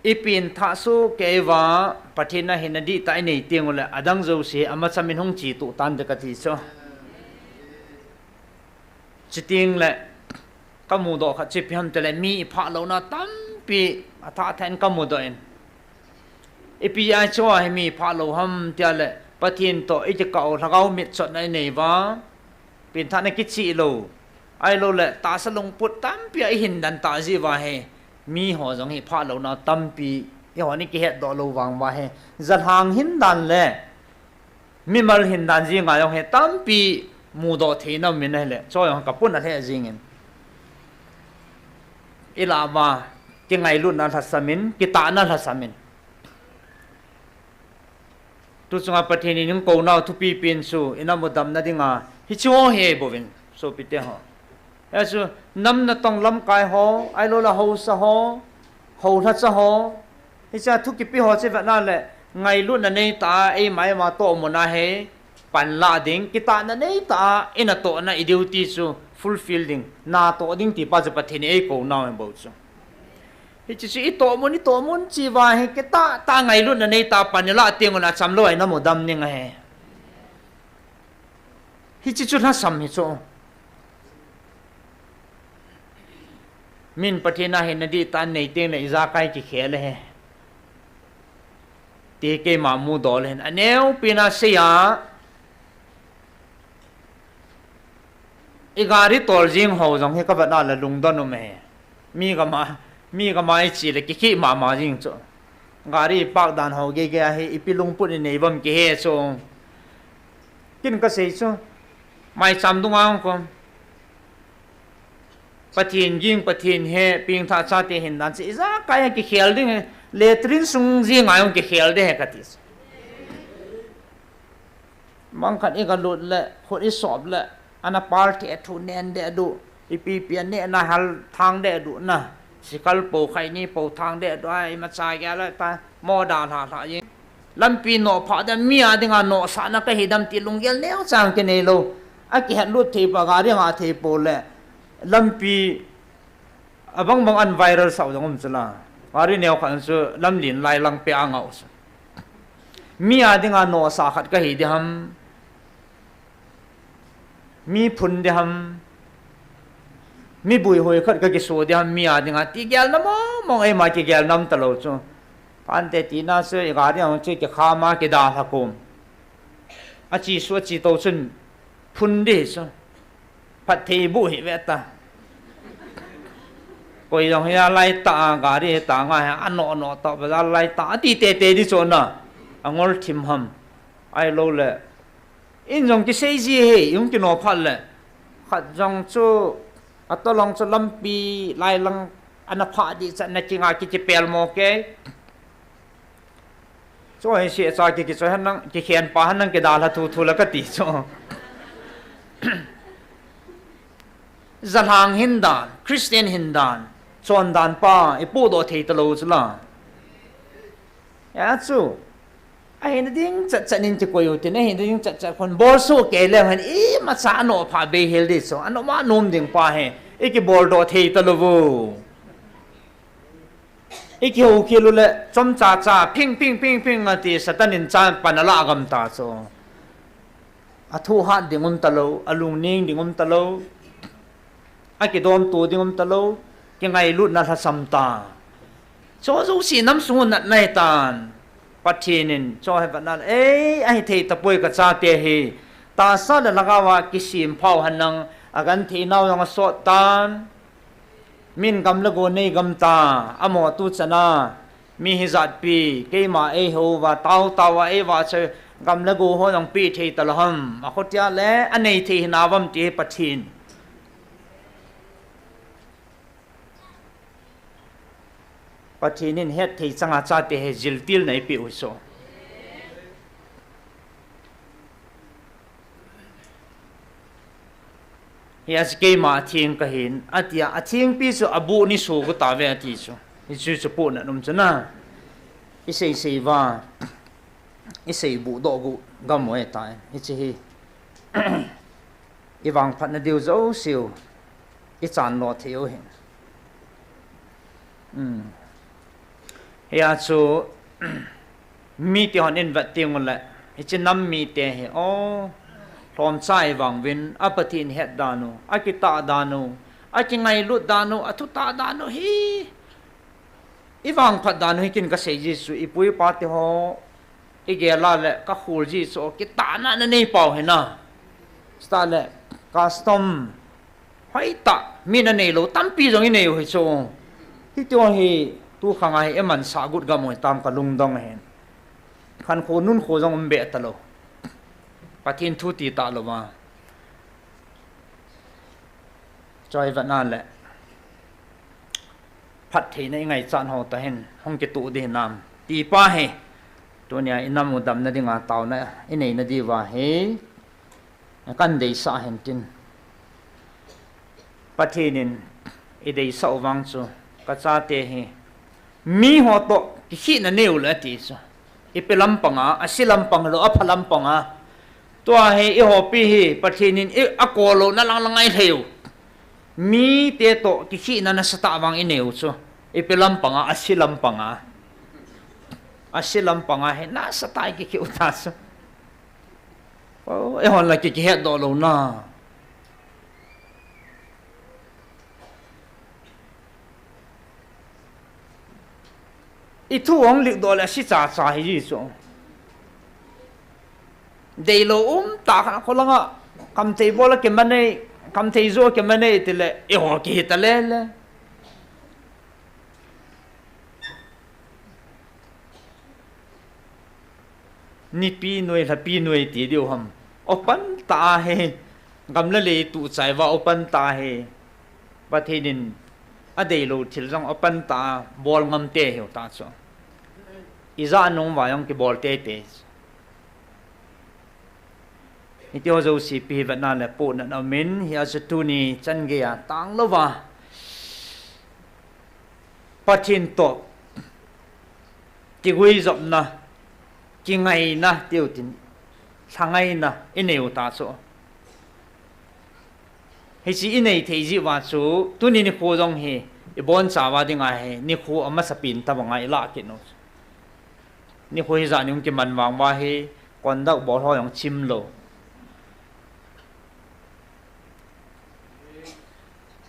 ipengthah soh kei uva, Pathen a hin adihtah inei teng ule adang jouse amacha min hung chetuh tante kati chu. Chuteng le kamudoh khat chu ipi ham tile, mi iphah louna tampi athah thah in kamudoh in. Ipi a chu ahi mi iphah lou ham tile, Pathen toh ikikah u lhagao mitchotna inei uva, pengthahna kicheh lou, ahiloule tahsa lungput tampi a ihin dan tah jeh uva hi, miho jong hi phah louna tampi, eihon ikihetdoh lou vang uva hi, jalhang hin dan le mimal hin dan jenga jong hi tampi mudoh theina um in ahile, chu jong kapuna lheh jengin. Ilah uva kingailutna lhasam in, kitahna lhasam in. Tuchunga Pathen in eikou nau thupi pen chu inam u damna dinga hiche ho hi eibouvin, sopite ho. Hia chu nam natong lamkai ho, ahiloule haosa ho, houlhacha ho, hichea thu kipe ho chu vetna le, ngailutna neitah a eima eima tohmun a hi panlah ding, kitahna neitah a inatohna iduty chu fulfill ding, natoh ding ti pa chu Pathen in eikou nau hibou chu. Hiche chu itohmun, itohmun cheh uva hi kitahtah a ngailutna neitah a pan ilah teng ule achamlou a inam u dam ding ahi. Hiche chu lhasam hi chu. Min Pathen a hin adihtah in nei teng le ijakai kikhel ahi, ti keima mudoh le hin. Aneopen a sei a, igari tol jeng ho jong hi kavetna le lungdon um ahi. Mi gam a, mi gam a iche le kikheh mama jeng chu. Gari park dan ho geigei a hi ipi lungput inei uvam kihe chu. Ken kasei chu, maicham dunga hung kon, Pathen ging, Pathen he, pengthah chate hin dan chu ijakai a kikhel ding hi, latrine sung jenga jong kikhel ding ahi kati chu. Bangkhat igalut le, khut isop le, ana party a thu nen deh duh, ipi ipi anehna hal thang deh duh na, sikal po, khaini po thang deh duh a, imacha gel le ta, mo dalha lha jeng. Lampi nophah dam, mi a dinga nohsahna kahi dam ti lunggel neocha kinei lou. Akihetlut thei pa, gari nga thei po le, lampi abang bang an viral sah u jong um chu la. Gari neokhat chu lamlen lai lang peh a ngah u chu. Mi a dinga nohsah khat kahi ding ham, mi phun ding ham, mi buihui khat kakiso ding ham, mi a dinga ti gelna mong mong, eima kigel nam talou chu. Phante tina chu igari a chu kikham a kidalha kom. Achesuh achetou chun phun ding hi chu. Phatthei boh hih ve ta. Koi jong hi alaitah a, gari hi tanga hi anoh noh tah, bazar laitah a, ati teitei ding chu na. Angol thim ham. Ahiloule, in jong kisei ji hi, hung kinoh phat le, khat jong chu, atolong chu lampi lai lang ana phah ding chan na kinga kichipel mo kei. Chu hi seh cha ki, kichoi hen lang, kikhen pa hen lang kidalha thuthu la kati chu. Jalhang hin dan, Christian hin dan, chondan pa ipohdoh thei talou chu la. Hia chu, ahina ding chatchat in kikoi u tin, ahina ding chatchat khun bolsoh kei leu hen imacha anoh phah beihel ding chu, anoh ma nom ding pa hi ikiboldoh thei talou u. Ikihoukhel u le chomcha cha phing phing phing phing ati, Satan in cha pan alah gam ta chu. Athohhat ding um talou, alungning ding um talou, akidomto ding um talou, kingailutna lhasam ta. Chu jouse nam sung u natna hitan. Pathen in cho he vatna le, ei, ahi thei tapoi ka chate hi. Tahsa le lhagao a kisem phau henlang, agenthei nau jong asot tan. Min gam le go nei gam ta, amaho tu chana. Mi hijatpi, keima eihou va, tao tao a eivahchoi, gam le go ho jong pe thei talou ham. Akhotia le, anei thei hinam ti hi Pathen. Pathen in hetthei changa chate hi jiltil na eipeh u chu. Hia chu keima atheng kahin, atia, athengpi chu abuh ni so gu tave ati chu. Hichu chu pohnat um chu na. Isei sei va, isei buh doh gu gam u ahitai. Hiche hi. Ivangphatna diu jouseu, ichan lo thei u hi. Hia chu, mite hon in vet teng ule, hiche nam mite hi, o, lhomcha ivang uvin, a Pathen het dan u, akitah dan u, akingailut dan u, athutah dan u hi, ivangphat dan u hi kin kasei ji chu, ipu ipa te ho, igel a le kakhol ji chu, kitahna nanei pau hina. Chutah le, custom, hoitah, min anei lou, tampi jong inei u hi chu. Hiti ho hi, tu khang a hi, imansah got gam u hitam kalungdong ahin. Khankho nunkho jong um be talou. Pathen thu ti talou va. Choi vatna le. Phattheina ingaichat ho tahen, hung kitoh ding hinam. Ti pa hi, tunia inam u damna dinga taona, inei na diuva hi, kadeisah ahin tin. Pathen in ideisah u vang chu, kachate hi, miho toh kikhehna nei u le ati chu. Ipi lampanga, ase lampang lou, apha lampanga. Tua hi ihopi hi, Pathen in i, akou louna lang lang a ilhei u. Mite toh kikhehna nasatah vang inei u chu. Ipi lampanga, ase lampanga. Ase lampanga hi nasatah a ikikheh u ta chu. O, eihon la ki, kihetdoh louna. Ithu hung likdoh le ase chacha hi ji chu. Deilou umtah khat kholanga, kamthei bol a kiman e, kamthei jo kiman e tile, eiho kihi ta lele. Nipi noi, lhapi noi ti diu ham. Opan tah ahi, gam le lei tuh chai uva opan tah ahi. Pathen in adeilou thil jong opan tah a bol ngam te hiu ta chu. Ijat nung uva jong kibol teitei. Hiti ho jouse ipi vetna le pohnat aumin, hia chu tuni changeiya tanglouva Pathen toh kiguijopna, kingaina tiu tin, lhangaina inei u ta chu. Hiche inei thei jeh uva chu, tuni nikho jong hi, ibonchauva dinga hi, nikho amasapen tobanga ilah kit u. Nikho hijat ning kiman vang uva hi, conduct bol ho jong chimlou.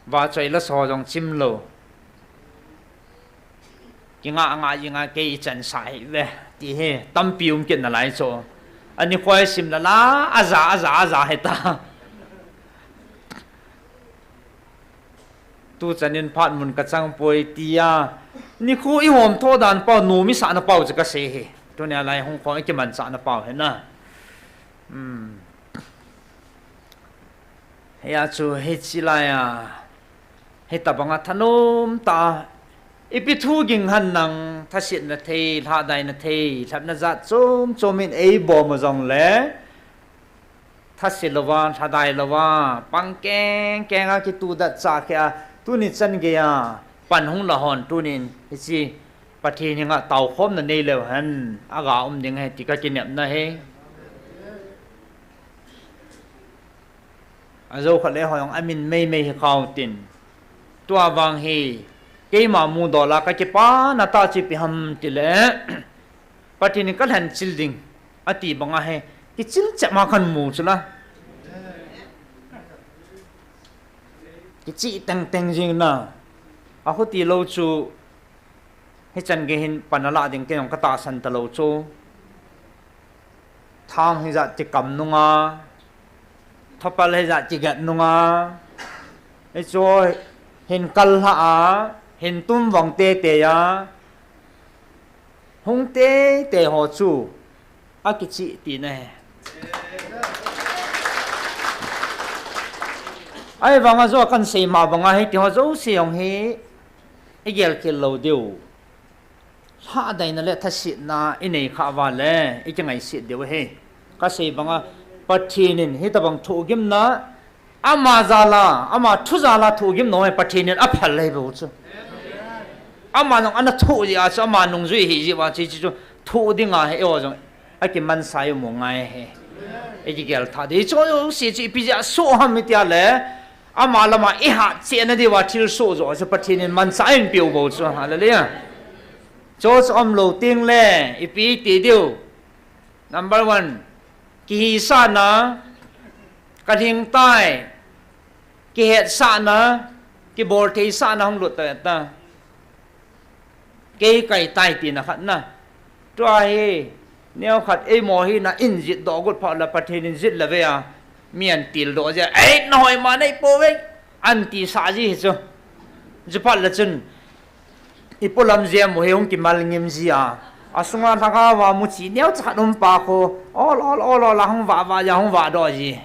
Vahchoi lasa ho jong chimlou. Kingah ngah jinga kei ichansah hih ve, ti hi tampi um kit nalai chu. Ani khoi sim lala, aja, aja, aja hita. Tuchan in phat mun kachang poi tia, nikho ihom tho dan pau, nom isahna pau chu kasei hi. Tunia lai hung khom ikimanchahna pau hi na. Hia chu hiche laiya, hitobanga thanom tah a, ipi thu ging henlang, thasetna thei, lhahdaina thei, lhepna jat chom chom in eibom u jongle, thase louva, lhadai louva, pang keng kenga kituhdat chah kheh a, tuni changeiya pan hung la hon, tunin hiche Pathen henga taokhomna neileu hen, aga um ding ahi ti kakinepna ahi. Ajou khat le hoi jong amin meimei hi khao tin. Tua vang hi, keima mudola kakipana tah chu ipi ham tile, Pathen in kalhenchil ding ati banga hi, kichil chep ma kamu chu la. Kichih tengteng jing na. Ahuti lou chu, Hichan gei hin pan alah ding kei jong katahsan talou chu. Thang hijat kikam nunga, thopal hijat kiget nunga, hichu hin kal lhah a, hin tum vang teitei a, hung teitei ho chu akichih tina ahi. Ahivanga jo kahin sei ma banga hitiho jouse jong hi igel khel lou diu. Lhahdaina le thasetna inei khah uva le ikingaiset diu ahi. Kasei banga Pathen in hitobang thohgimna ama jal a, ama thu jal a thohgimna hi Pathen in aphal ahi bou chu. Ama jong ana thoh jeh a chu, ama nungjui ahi jeh uva chu, hiche chu thoh dinga hi eiho jong akimansah i um u ngai ahi. Ikigel thah diu, hiche jouse chu ipi jeh a soh ham itia le, ama lama ihat chehna diuva thilsoh joh chu Pathen in manchah ahin peh u bou chu. Hallelujah. Chu chu umlou tengle ipi ti diu. Number one, kihisahna, kalhing tai, kihetsahna, kiboltheisahna hung lut tai ta. Kei kai tai tina khatna. Tua hi, neokhat eimo hina in jet doh got phat le Pathen in jet le ve a, mi ahin tildoh jeh a, "Ei, nahoi ma neipouve," ahin tisah ji hi chu. Chuphat le chun, ipolam jeh a mu hi hung kimal ngim ji a, asunga lhagao a muchi neocha khat um pa khu, ol, ol, ol, ol, ahung vah, vah, ja hung vahdoh ji.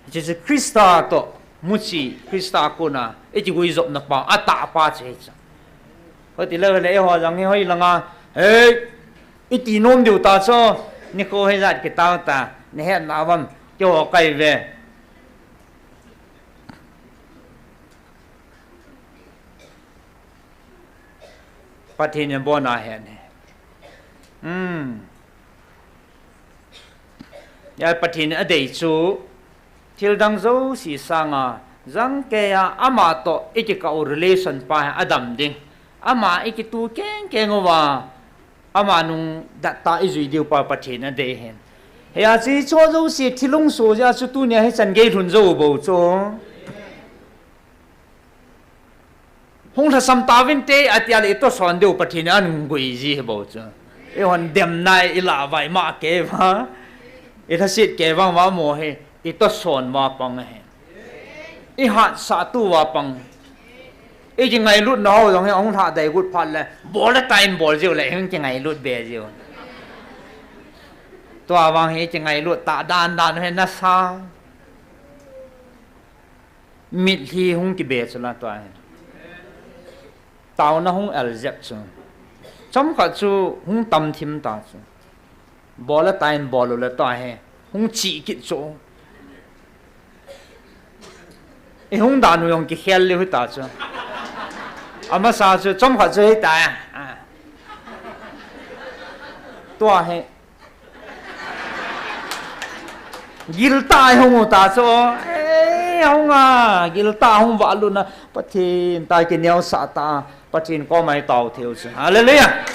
Hiche chu Christa toh muchi, Christa kona ikiguijopna pa, atah pa chu hichu. Hiti le le eiho jong hi hoilanga, hei, iti nom diu ta chu, nikho hijat kitao ta, nahetna uvam, keiho kai ve. Pathen in abona ahen ahi. Hmm. Hia Pathen in adei chu, thil dang jouse sanga, jangkeiya ama toh ikikah u relation pa hi adam ding. Ama ikituh kengkeng uva, ama nung datta ijui diu pa Pathen in adei ahin. Hia chu hiche jouse thil hung soh jeh a chu tunia hichan gei lhun jou bou chu. Hung lhasam tauvinte, atia le itoson diu Pathen in ahin gui ji hi bou chu. Eihon demna ilah uva, ima kei uva, ilhaset kei vang uva mo hi, itoson uva pang ahi. Ihatsah tu uva pang. Ikingailutna ho jong hi ahung lhadai got phat le, bol le tain bol jiu le, hung kingailut be jiu. Tua vang hi kingailut tah dan dan hi nasa. Mitlhi hung kibe chu la tua hi. Taona hung el jep chu. Chomkhat chu hung tam thim ta chu. Bol le tain bol u le tua hi. Hung chih kit chu. Ihung dan u jong kikhel leu hita chu. Amasa chu chomkhat chu hita. Ah. Tua hi. Giltah a ihung u ta chu, eh, hung a, giltah a hung valut na, Pathen ta kineosah ta, Pathen koma itao thei u chu. Hallelujah.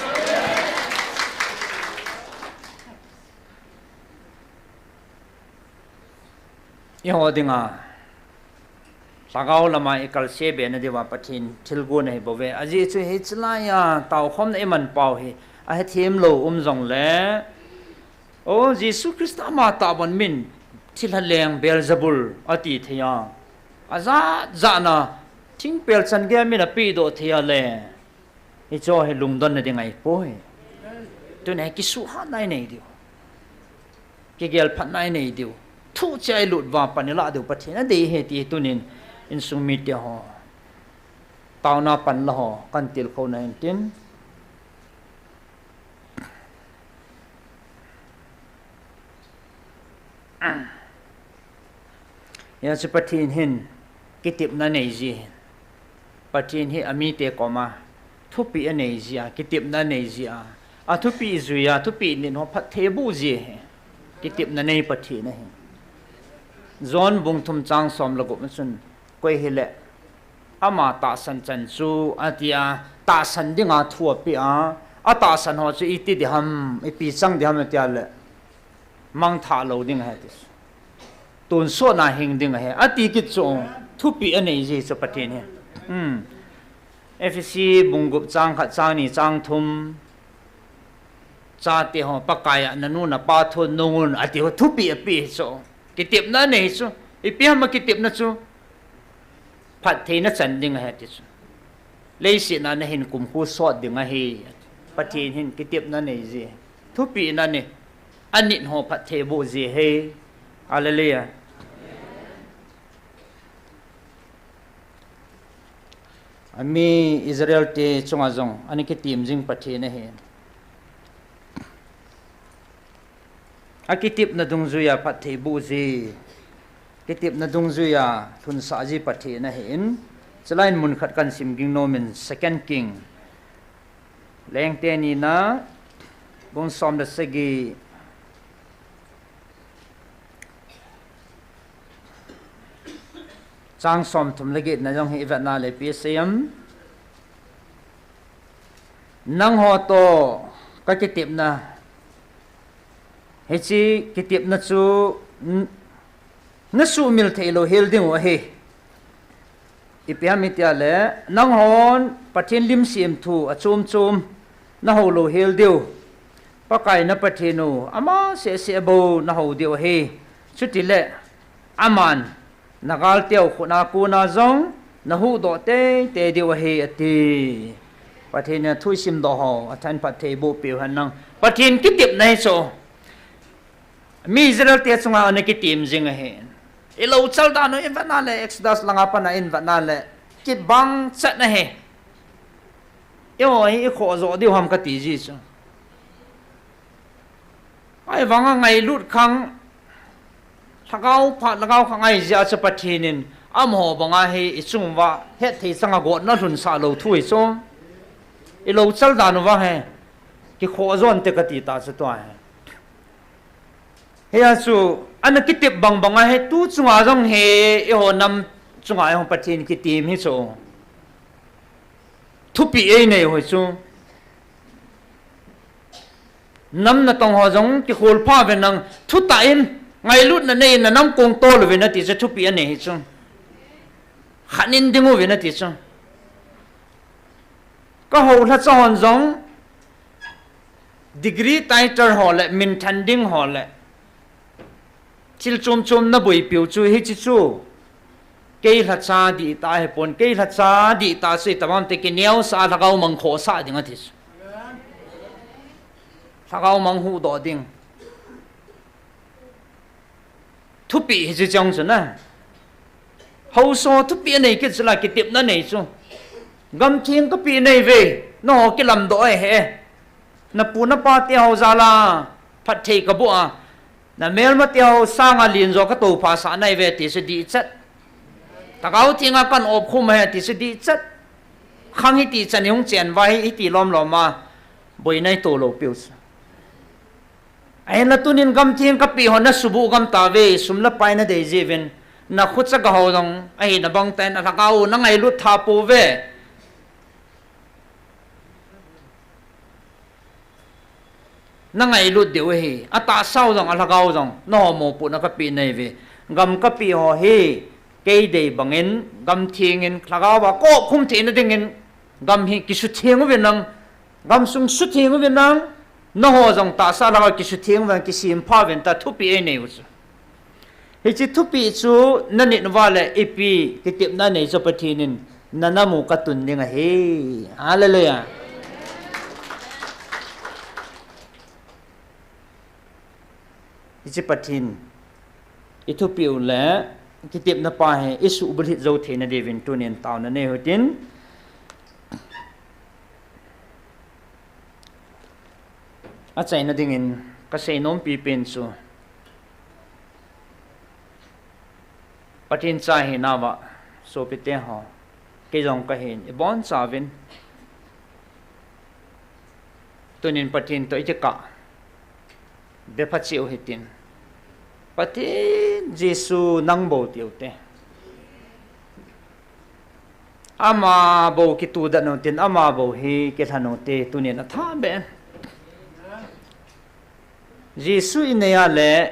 Eiho dinga, lhagao lama ikalse be na diuva Pathen thilgon ahi bouve. Ajeh chu hiche laiya taokhomna iman pau hi, ahethem lou um jongle, o Jesu Christa ama tahbeh in min thilha leng Beelzebul ati thei a. Ajat jat na thingpel chan geiya min apehdoh thei a le. Hiche hi lungdonna ding ahipoi. Tuna hi kisuhhatna inei diu. Kigelphatna inei diu. Thucheh a ilut uva pan ilah diu Pathen adei ahi ti tunin insung mite ho. Taona pan la ho, kahin tilkhou na hin tin. Hijeh chun Pathen hin kitepna nei ji ahi. Pathen hi amite koma thupeh anei ji a, kitepna anei ji a, athupeh jui a, thupeh nit ho phatthei aboh ji ahi. Kitepna nei Pathen ahi. John bung thum chang som le gup na chun, koi hile ama tahsan chan chu, atia, tahsan dinga thu apeh a, atahsan ho chu iti ding ham, ipi chang ding ham atia le, mangthah lou ding ahi ati. Tonsot na hing ding ahi, ati kit chu, thupeh anei ji chu Pathen hi. Hmm. Ephesi bung gup chang khat, chang ni, chang thum. Chate ho, Pakai a nanu napa thu nungun ati ho, thupi api chu. Kitepna nei chu. Ipi ham a kitepna chu? Phattheina chan ding ahi ti chu. Leiset a nahin kumkhu sot ding ahi. Pathen hin kitepna nei ji. Thupina nei. Anit ho phatthei boh ji ahi. Hallelujah. Ami Israel te chunga jong ana kitem jing Pathen ahi. Akitepna dungjuia phatthei boh ji, kitepna dungjuia lhunsah ji Pathen ahin, chulai in mun khat kahin sim ging nomin, Second King, Lengte nina, bung som le sagi, chang som thum le get na jong hi ivet na le ipi asei em. Nangho toh kakitepna, hiche kitepna chu n-, nasuhmil thei lou hel ding u ahi. Ipi ham itia le, nanghon Pathen lim semthu achom chom nahou lou hel diu. Pakai na Pathen u, ama seh seh bou nahou diu ahi. Chutile, aman, nagal teu khut a kona jong, nahuhdoh teitei diu ahi, ati. Pathen in athu isimdoh ho, athan phatthei boh peh u hen lang. Pathen kitepna hi chu. Mi Israel te chunga ana kitem jing ahi. Ilou chal dan u ivet na le, Exodus langa pat a ivet na le, kibang chet ahi. Eiho hi ikhoh jo diu ham kati ji chu. Ahivanga ngailut khang, lhagao phat, lhagao khang ahi jeh a chu Pathen in, amaho banga hi ichung uva, hetthei changa gotna lhunsah lou thu hi chu. Ilou chal dan uva hi, kikhoh jon te kati ta chu tua hi. Hia chu, ana kitep bang banga hi tu chunga jong hi, eiho nam chunga eiho Pathen kitem hi chu. Thupeh einei u hi chu. Nam natong ho jong kikhol pha uvin lang thutah in, ngailutna nei in nanam kong tol uvin ati chu thupeh anei hi chu. Khat in ding uvin ati chu. Ka houlhacha hon jong degree title ho le, minthan ding ho le, thil chom chom naboipiu chu hiche chu. Kei lhacha dihtah ahipon, kei lhacha dihtah chu itobang ham ti kineosah a lhagao mang khohsah ding ati chu. Lhagao mang huhdoh ding. Thupeh hiche chang chu na. Haosa thupeh anei kit chu la kitepna nei chu. Gamtheng kapeh nai uve, nangho kilamdoh ahi e. Napu napa teho jal a, phatthei kaboh a. Namelma teho sanga len jo katoupha sah nai uve ti chu dihchet. Lhagao Theng a kahin opkhum ahi ti chu dihchet. Khang hiti chan ihung chen uva hi, hiti lom lom a. Boina ito lou piu chu. Ahinla tunin gamtheng kapeh ho nasubuh gam tauve, sum le pai nadei jiuvin, nakhucha gaho jong, ahina bang tah in alhagao u nangailut tha pouve. Nangailut diu ahi, atahsa u jong, alhagao u jong, nangho mopohna kapeh nai uve. Gam kapeh ho hi, kei dei bangin, gamtheng in, lhagao a kaopkhum theina dingin, gam hi kisutheng uvin lang, gamsung sutheng uvin lang, nangho jong tahsa lhagao kisutheng uvin, kisempha uvin tia thupeh einei u chu. Hiche thupeh chu nanit uva le ipi kitepna nei chu Pathen in nanam u katun ding ahi. Hallelujah. Hiche Pathen ithupeh u le kitepna pa hi isuhbulhit jou theina diuvin tunin taona nei u hitin. Achaina dingin kasei nompi pen chu, Pathen cha hinauva sopite ho, kei jong kahin, ibonchauvin tunin Pathen toh ikikah bepha cheh u hitin. Pathen, Jesu nang bou tiu te. Ama bou kituhdat u tin, ama bou hi kilhen u te, tunin athah beh in. Jesu inei a le,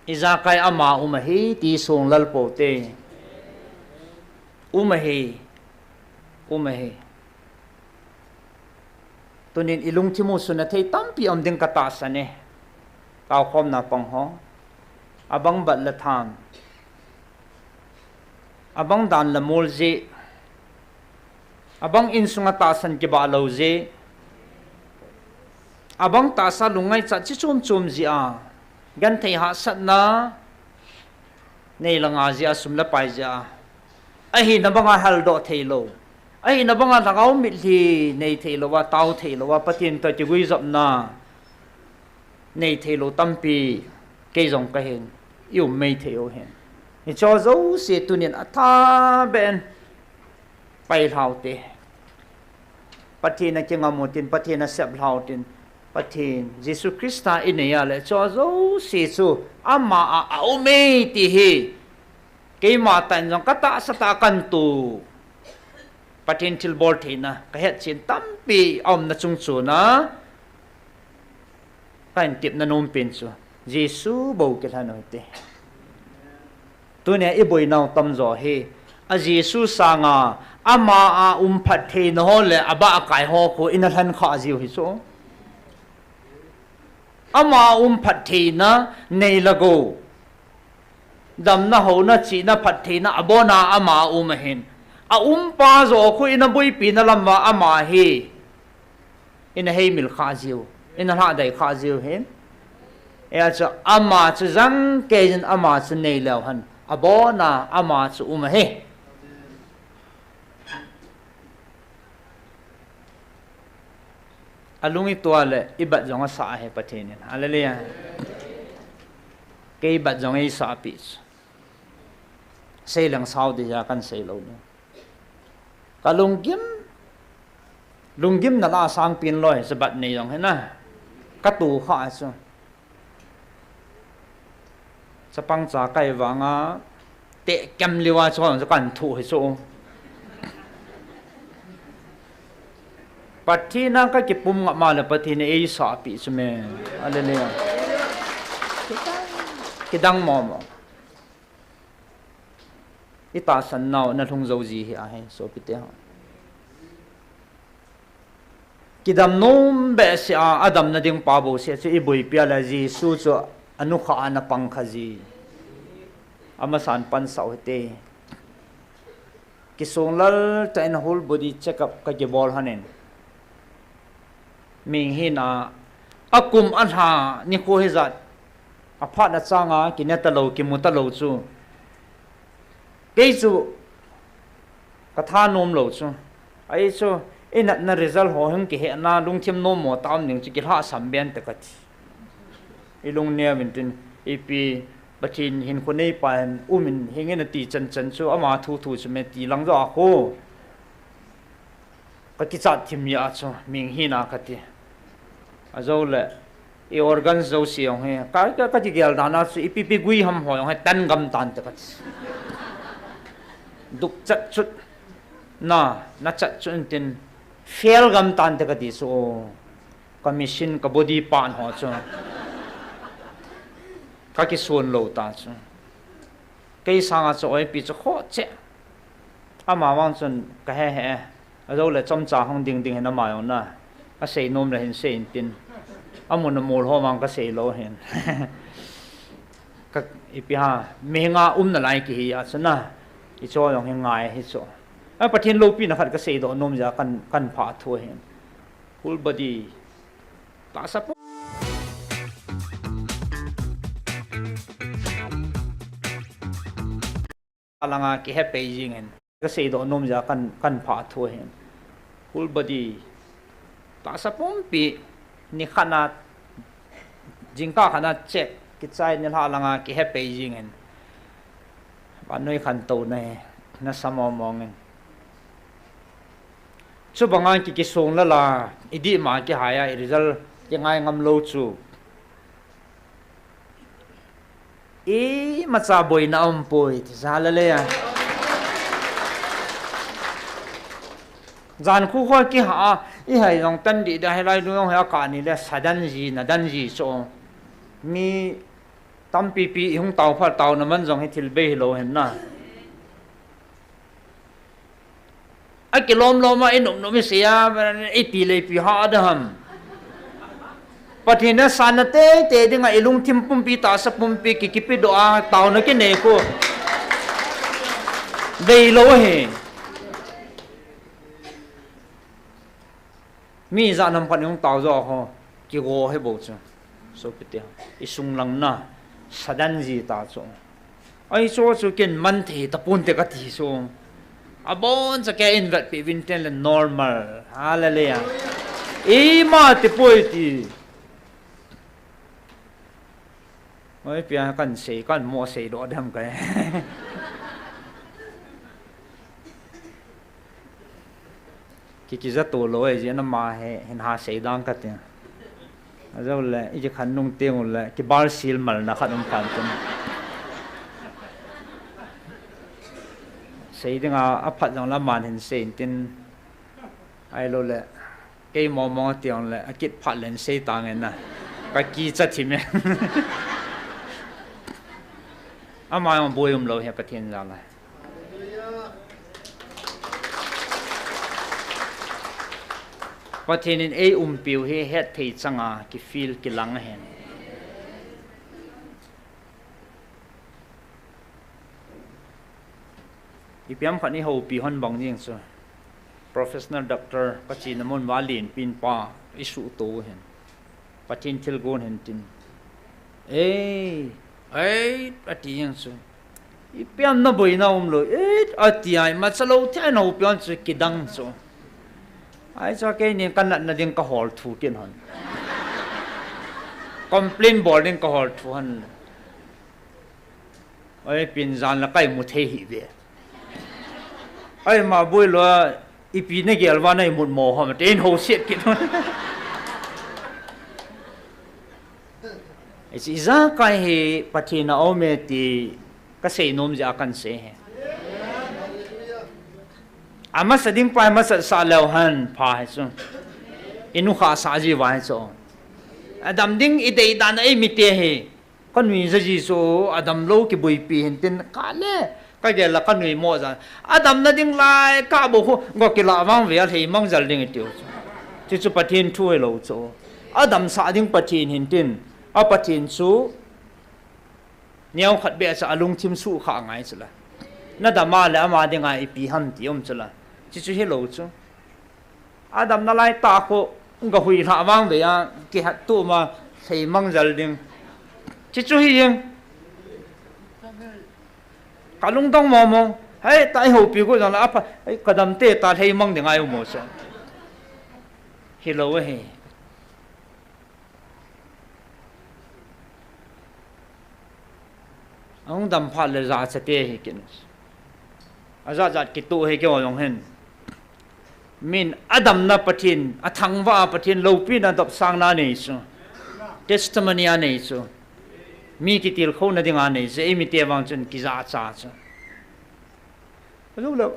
ijakai ama um ahi ti songlal pou te. Um ahi. Um ahi. Tunin i lungthim u suna thei tampi um ding ka tahsan e. Taokhomna pang ho. Abang bat la tham. Abang dan la mol ji. Abang insunga tahsan kibah lou ji. Abang tahsa lungngaichat chi chom chom ji a. Genthei hahsatna. Nei la nga ji a, sum la pai ji a. Ahina banga haldoh thei lou. Ahina banga lhagao mitlhi nei thei lou a, tao thei lou a, Pathen toh kiguijopna nei thei lou tampi kei jong ka hin, i um mei thei u hin. Hicho jouse tunin athaben pai lhau te. Pathen a kingam u tin, Pathen a sep lhau tin, Pathen, Jesu Christa i nei a le, hicho jouse chu ama a, a um e ti hi. Keima tah in jong ka tahsa tah a kan tu. Pathen thilbol theina, ka hetchen tampi a umna chung chun a, ka hin tepna nom pen chu, Jesu bou kilhen u hite. Tunia i boinau tamjo hi, a Jesu sanga, ama a um phattheina ho le, abah a kai ho khu ina lhen kha jiu hi chu. Ama a um phattheina nei la go. Damna, houna, chihna, phattheina, abona ama a um ahin. A umpa jo khu ina boipina lam uva ama hi ina heimil kha jiu, ina lhahdai kha jiu hin. Hijeh chun ama chu jangkeiyin ama chu nei leu hen. Abona ama chu um ahi. A lung i tua le, i bat jong a sah ahi Pathen in. Hallelujah. Kei bat jong ei sah pi chu. Sei leng sao ding a kan sei lou ni. Ka lunggim, lunggimna la sang pin loi, sa bat nei jong hi na. Ka tu kha chu. Chapang cha kai vanga, te kem liwa chu kan thu hi chu. Pathen a ka kipum ngam a le Pathen in ei sah pi chu me. Hallelujah. Kidang mo mo. I tahsan nau na lhung jo ji hi ahi, sopite ho. Kidam nom behseh a, a damna ding pa bou seh chu i boipi a le Jesu chu a nukha a na pang kha ji. Amasan pansah u hite. Kisonglel tah in whole body check up ka kibol hon in. Mihing hina, a kum a lha nikho hijat, a phat a chang a, kine talou, kimu talou chu. Kei chu, ka thanom lou chu. Ahi chu, i natna result ho hung kihehna, lungthim nom mo ta um ding chu, kilhahsam ben te ka ti. I lung neo in tin, ipi, Pathen hinkho neipa hin um in, hing in a ti chan chan chu, ama thu thu chu me ti lang jo a kho. Ka kichat thim ya chu, mihing hina ka ti. A jo le, i organs jouse jong hi, ka, ka, ka kigel dan a chu, ipi pi gui ham ho jong hi, tan gam tan te ka ti. Duk chat chut, na, na chat chut in tin, fail gam tan te ka ti chu. Ka machine, ka body part ho chu. Ka kisuan lou ta chu. Kei sanga chu oipi chu kho che. Ama vang chun ka he he. A jo le chomcha hung ding ding hin ama jong na. Ka sei nom le hin sei in tin. A mun a mol ho vang ka sei lou hin. Ka ipi ha. Mihing a umna lai kihi a chu na. I cho jong hi ngai hi chu. A Pathen loupina khat ka seidoh nom jeh a kan, kan pha thu hin. Full body. Tahsa pu. Alanga kihe pei jing in. Ka seidoh nom jeh a kan, kan pha thu hin. Full body. Tahsa pumpi. Ni khat na. Jingkah khat na check. Kichai nilhah langa kihe pei jing in. Vannoi khantouna hi. Na sa mong mong in. Chubanga ki, kisonglel a, i dihma kihai a, i result kingai ngam lou chu. Imacha boina umpoi, ti jeh a le a. Jan khu khu kiha a, i hai jong tan dih dih a, hilai lung jong hi a kah ni le, sa dan ji, na dan ji chu. Mi tampi pi i hung tao phat, taona man jong hi thil bei hilou hin na. Akilom lom a inop nop isei a, ipi le ipi ha ding ham. Pathen in asana teitei dinga ilungthim pumpi, tahsa pumpi, ki, kipedoh a taona kinei khu deilou ahi. Mi ijat ham khat ihung tao joh ho, kigo hi bou chu. Sopite, isung langna sadan ji ta chu. Ahi chu chu ken man thei tapon te kati chu. Abon cha kei in vetpi uvin tin le normal. Hallelujah. Ima ti poi ti. Oi, ipi a kan sei, kan mo seidoh dem kai. Ki, kija to lou e, jeh in ama hi, hin ha sei dang kati. Ajou le, iki khan nung teng u le, kibal sil malna khat um khan tin. Sei dinga, aphat jong le aman hin sei in tin. Ahilou le, kei mong mong ati jong le, akit phat le hin sei tange na. Ka kicha thim e. Ama jong boi umlou hi Pathen jal a. Pathen in ei umpiu hi hetthei changa kifeel kilang ahin. Ipi ham khat ihoupi hon bang jeng chu. Professional doctor, kachena mun uva lenpin pa, isuhto u hin. Pathen thilgon hin tin. Ei, ei, ati jeng chu. Ipi ham naboina umlou, ei, ati a, imacha lou thei a ihoupi hon chu kidang chu. Ahi chu keini kanatna ding kahol thu kit hon. Complain bol ding kahol thu hon. Oi, pin jan la kaimu thei hih ve. Oi, ma boi lou a, ipi nagel uva naimut mo ham, tin houset kit hon. Hiche ijakai hi Pathen a um e ti kasei nom jeh a kan sei hi. Amasa ding pa hi masat sah leu hen pha hi chu. Inukhah sah ji uva hi chu. Adam ding idei dan a imite hi. Kanui ja ji chu, adamlou kiboipi hin tin, kale, kagel la kanui mo ja. Adamna ding lai, kabou khu, go kilah vang ve a lheimang jal ding itiu chu. Chuchu Pathen thu hilou chu. Adamsah ding Pathen hin tin, a Pathen chu, neokhat beh cha alungthim suhkhah ngai chu la. Nadam a le ama dinga ipi ham ti um chu la. Chuchu hilou chu. Adamna lai tah khu, gahui lhah vang ve a, kihat tum a, lheimang jal ding. Chuchu hi jeng. Kalungdong mong mong. Hei, ta ihoupi khu jong la, apha, hei, kadam te ta lheimang ding ahi mo chu. Hilou ahi. Ahung dam phat le jachat te hi kin. Ajat jat kitoh hi keiho jong hin. Min adamna Pathen, athangvah a Pathen loupina dopsangna nei chu. Testimony anei chu. Mi kitilkhouna dinga nei chu. Eimite vang chun kijachat chu. Ajou le,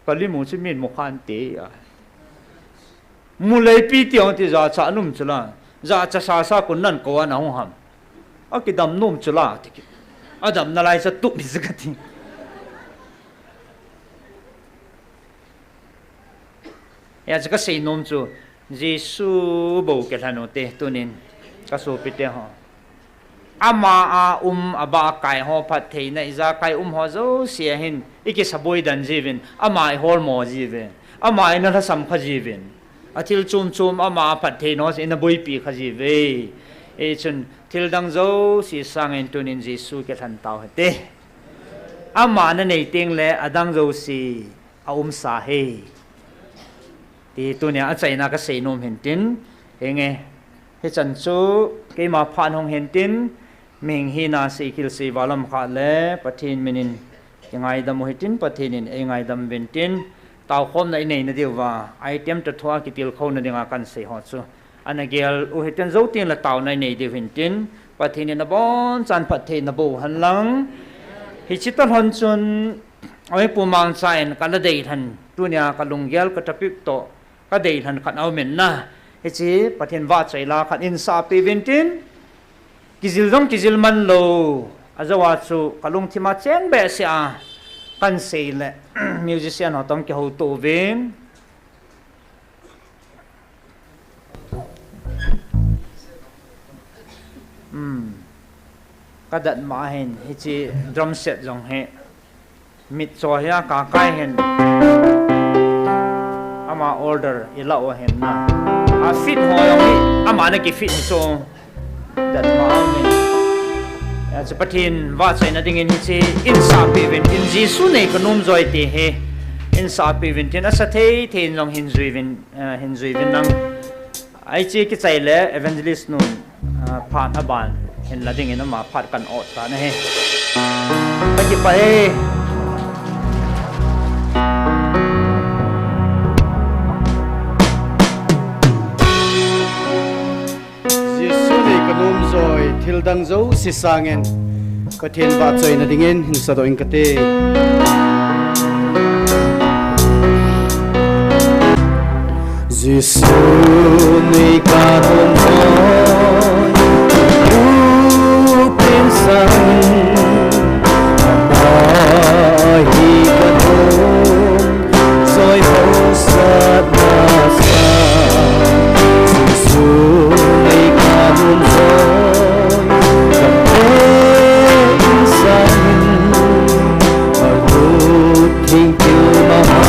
kalimu chu min mukhan te a. Mu leipi ti hung ti jachat nom chu la. Jachat sasa kun nan kou a nahung ham. Akidam nom chu la ti ki. Adamna lai cha tup hi chu kati. Hia chu kasei nom chu. Jesu bou kilhen u te tunin, kasopite ho. Ama a um, abah a kai ho, phattheina ijakai um ho jouse a hin, ikisaboi den jiuvin, ama iholmo jiuve. Ama ina lhasam kha jiuvin. Athil chom chom ama a phattheina ho ina boipi kha jiuve. Hichun, thil dang jouse sangin tunin Jesu kilhen tau hite. Ama nanei teng le adang jouse aumsa hi. Ti tunia achaina kasei nom hin tin, henge, hichan chu keima phat hung hin tin, mihing hina seikhel seival um khat le Pathen minin kingaidam u hitin, Pathen in eingaidam uvin tin, taokhomna inei nadiuva, item toh thua kitilkhouna dinga kansei ho chu. Ana gel u hitin, jou teng le taona inei diu hin tin, Pathen in abonchan phattheina boh u hen lang. Hiche tah lhon chun, Oi, Pu Mangcha in kala deilhen, tunia kalunggel ka topic toh, kadeilhen khat aumin na. Hiche Pathen vahchoila khat insahpeh uvin tin, kijil jong kijil man lou, ajou a chu kalungthim a cheng behseh a, Kan sei le, musician ho tong kihouto uvin. Hmm. Ka dat ma hin, hiche drum set jong hi. Mit cho hi a ka kai hin. Ama order i la u hin na. A fit ho jong hi, ama na ki fit so. Dat ma hin. Ya, chu Pathen vahchoina dingin hiche in sahpeh uvin, in Jesu nei ka nom joi ti hi. In sahpeh uvin tin asa thei thei in jong hin jui uvin, eh, hin jui uvin lang. Hiche kichai le evangelist nun, ah, phat aban hin la dingin ama phat kan ot ta na hi. Ka kipah e. Jesu nei ka nom joi, thil dang jouse sangin Pathen vahchoina dingin hin sadoh ing kate. Jesu nei ka nom joi, u pen sang, ama hi ka nom joi, hausatna sang. Jesu nei ka nom joi, ka pen sang, alut theng til mama.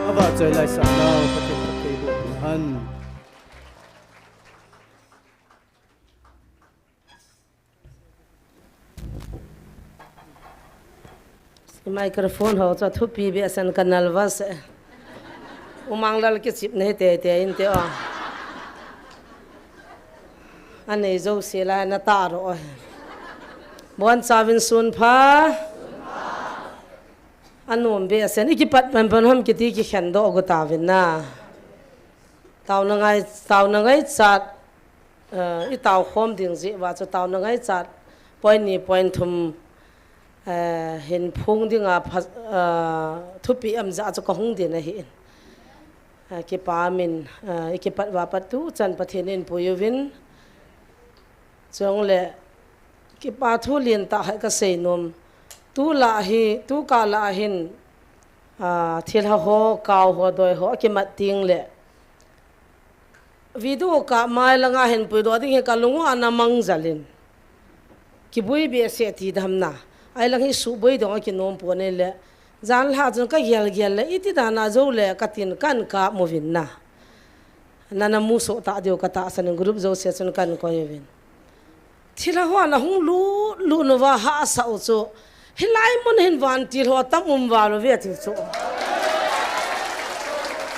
Avahchoi laisah nau Pathen phatthei boh hen. Microphone ho chu thupi behseh in ka nervous e. U Manglal kichep nei teitei inte o. Anei jouse lai na tah ro o. Bonchauvin sun pha. Anom behseh in, i kipat penpen ham kiti kikhen doh got tauvin na. Taona ngai, taona ngaichat, eh, i tao khom ding jeh uva chu taona ngaichat Point ni point thum, eh, hin phong dinga pha-, eh, thupi am ja chu ka hung din ahi. Eh, kipa min, eh, i kipat va pat tu chan Pathen in pui uvin. Chong le kipa thu lien ta hai ka sei nom. Tu la hi, tu ka la hin, ah, thilha ho, kau ho, doi ho, a kimat ting le. Video ka mai langa hin puidoh ding hi ka lung u ana mang jalin. Kibui behseh ti dam na. Ai lang hi subui dong a kinom pon le. Jan lha chun ka gel gel le iti dan a jo le ka tin kan ka mu vin na. Nana mu so ta deu ka tahsan in group jo se chun kan koi vin. Thilha ho ana hung lut lut nu va hahsa u chu. Hilai mun hin vantil ho tam um val u ve ti chu.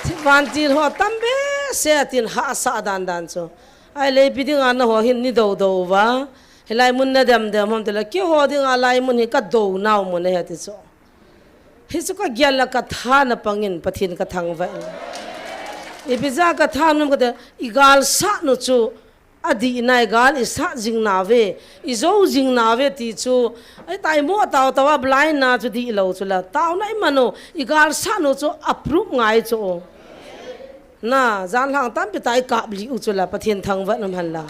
Thi-, vantil ho tam behseh tin hahsa dan dan chu. Ai le pi ding ana ho hin ni do do va. Hilai mun na dem dem hom te la ki ho ding a lai mun hi ka do nau mun he ti chu. Hi chu ka gel la ka tha na pangin Pathen ka thangvah in. Ipi ja ka tha nom ka te i gal sa nu chu. A di nai gal i sa jing na ve, i jo jing na ve ti chu, ai tai mo tau tau a blind na chu di lo chu la, tau na i mano, i gal sa nu chu a proof ngai chu. Na, jan lang tam pi tai kap li u chu la, Pathen thangvah nam han la.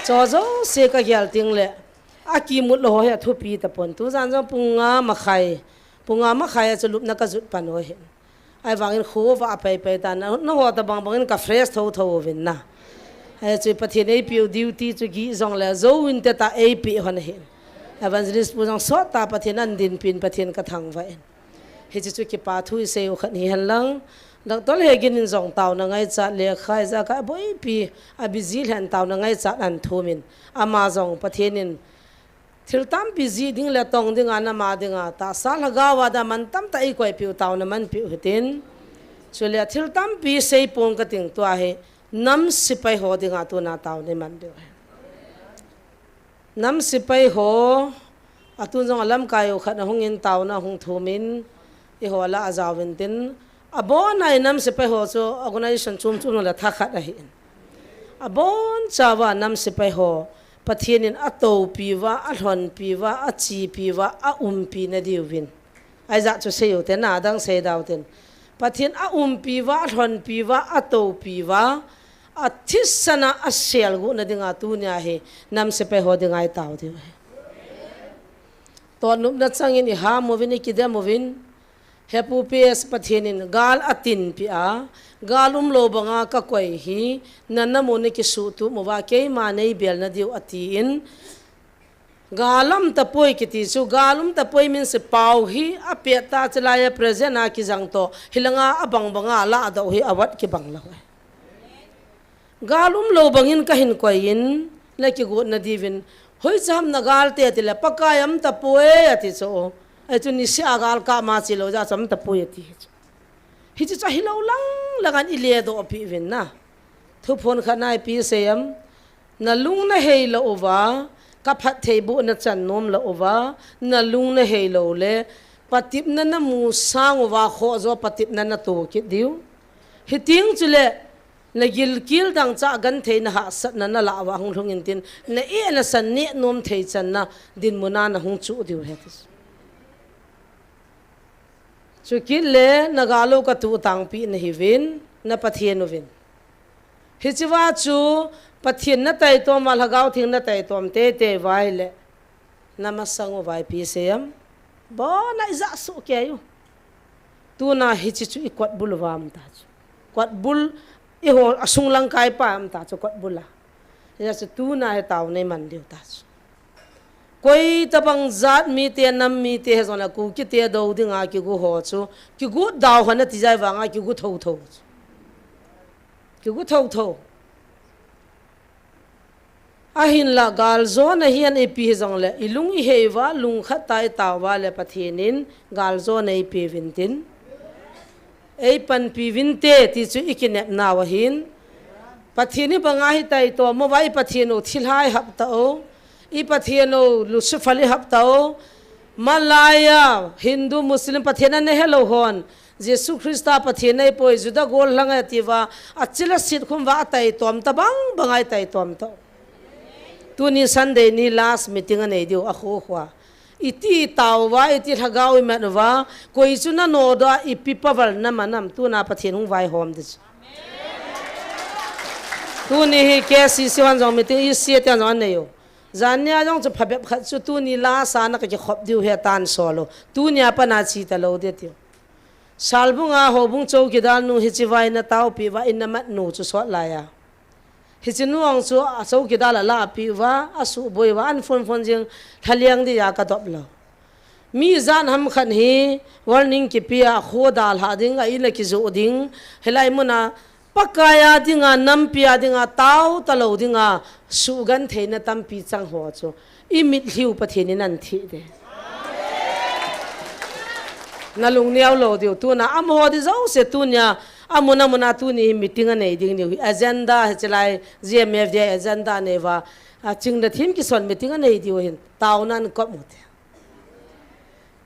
Cho jo se ka gel ting le, a ki mut lo ho he a thupi ta pon, tu jan jong pung nga ma khai, pung nga ma khai a chu lupna ka jut pan ho he. Ai vangin kho va a pai pai ta na, na ho ta bang bangin ka fresh tho tho vin na. Ai chu Pathen ei piu duty chu gi jong le zo in te ta ei pi hon hin. Evangelist pu jong sot ta Pathen an din pin Pathen ka thangvah in. Hi chu chu kipa thu i sei u khat hi hen lang. Doctor Hegin in jong tau na ngai cha le khai ja ka boi pi a busy hen tau na ngai cha an thu min. Ama jong Pathen in Thil tampi ji ding le tong ding a na ma ding a, tahsa lhagao a da man tam ta ei koi piu tau na man piu hitin. Chule thil tampi sei pong ka ting tua hi, nam sipai ho ding a tu na tau nei man piu hi. Nam sipai ho, a tun jong a lamkai u khat a hung in tau na hung thum in, i ho la a jao vin tin, a bon a i nam sipai ho chu organization chum chum la tha khat a hi in. A bon chauva nam sipai ho, Pathen in a topi uva, a lhonpi uva, a chipi uva, a umpi na diu vin. Ai ja chu sei u te na dang sei dau tin. Pathen a umpi uva, a lhonpi uva, a topi uva, a thisan a a sel gu na ding a tu nia hi nam sipai ho ding a i tau diu hi. Tonupna chang in i ham u vin i kidem u vin. He pu P S Pathen in gal a tin pi a, gal um lo banga ka koi hi, na na mu na ki su tu mu va keima nei bel na diu a ti in, gal um ta poi ki ti chu, gal um ta poi min se pau hi, a pe ta che lai a present a ki jang to, hi langa a bang banga la a do hi a wat ki bang lo. Gal um lo bangin ka hin koi in, na ki gu na diu vin, hoi cham na gal te ti le, Pakai am ta poi a ti chu. Ai chu ni sia gal ka ma chi lo ja cham ta poi a ti chu. Hi chu cha hi lo lang lang an i le do pi vin na. Thu phon kha nai pi se am. Na lung na hei lo uva, ka phat thei bu na chan nom lo uva, na lung na hei lo le, patip na na mu sang uva kho jo patip na na to ki diu. Hi ting chu le, na gil kil dang cha gan thei na ha sat na na la uva hung lhung in tin, na e na san ne nom thei chan na din mu na na hung chu diu he ti. Chu kit le na ga lo ka tu tang pi na hi vin, na Pathen u vin. Hi chi va chu Pathen na tai tom va lhagao thing na tai tom te te vai le. Na ma sang u vai pi se am. Bo na i ja su ke u. Tu na hi chi chu i kot bul vam ta chu. Kot bul i ho a sung lang kai pa am ta chu kot bul a. Ya chu tu na he tau nei man diu ta chu. Koi ta bang jat mi te nam mi te he zong la ku ki te do ding a ki gu ho chu. Ki gu dau hon a ti jai vang a ki gu tho tho chu. Ki gu tho tho. A hin la gal zo na hian i pi he zong le i lung i hei va lung khat ta i tau va le Pathen in gal zo na i pi vin tin. Ei pan pi vin te ti chu i ki nep na va hin. Pathen i bang a hi tai to mo va i Pathen u thil hai hap ta o. I Pathen u Lucifer i hap ta o. Malaya, Hindu, Muslim, Pathen a ne he lo hon. Jesu Krista Pathen a i poi, Juda gol lang a ti va, a chila sit khum va a tai tom ta bang, bang a i tai tom ta. Tuni Sunday ni last meeting anei diu, akho khoa. Iti tao uva, iti lhagao imat uva, koi chu nanodoh a, ipi power naman am, tuna Pathen hung vaihom ding chu. Tuni hi K C C hon jong meeting, E C A te hon jong anei u. Jan nia jong chu phabep khat chu tuni last a na kakikhop diu ahi atan solo. Tunia pat a che talou ding tiu. Salbung a houbung chowkidar nu hiche vai na taopi uva, in na mat nu chu sot laiya. Hiche nu ong chu a chowkidar a lapi uva, asuboi uva, an phon phon jing, lhaliang dia kadop lou. Mi jan ham khat hi warning kipe a, kho dalha ding, a in a kijoh ding, hilai mun a Pakai a dinga, nampi a dinga, tao talou dinga, sugentheina tampi chang ho chu. Imitlhiu Pathen in antheh ding. Nalung neo lou diu, tuna amaho ding jouse tunia, amun amun a tuni hi meeting anei ding diu hi, agenda hiche lai, G M F D I agenda anei uva, aching le them kison meeting anei diu hin, taona ankop u hite.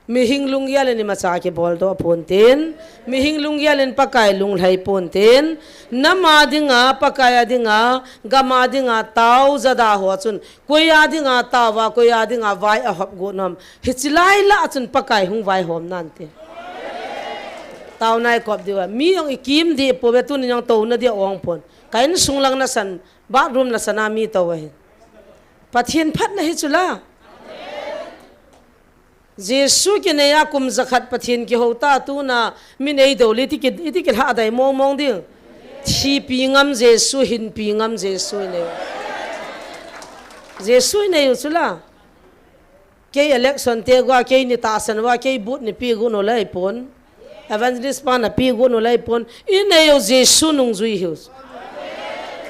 Mihing lunggel in imacha kibol doh pon tin, mihing lunggel in Pakai lunglhai pon tin, nam a dinga, Pakai a dinga, gam a dinga, tao jada ho chun, koi a dinga tao uva, koi a dinga vai ahop got nom. Hiche lai lah a chun Pakai hung vaihom nante. Taona ikop diu a. Mi jong ikim deh pouve, tuni jong touna dia ong pon. Ka insung lang nasan, bathroom nasan a mi tou ahi. Pathen phatna hi chu la. Jesu kinei a kum jakhat Pathen kihou ta, tuna min eidou le iti ki, iti kilhadai mong mong ding. Thipi ngam Jesu, hinpi ngam Jesu inei u. Jesu inei u chu la. Kei election te gua, kei ni tahsan uva, kei booth ni pe got u le ahipon. Evangelist pa na pe got u le ahipon. Inei u Jesu nungjui ahiu.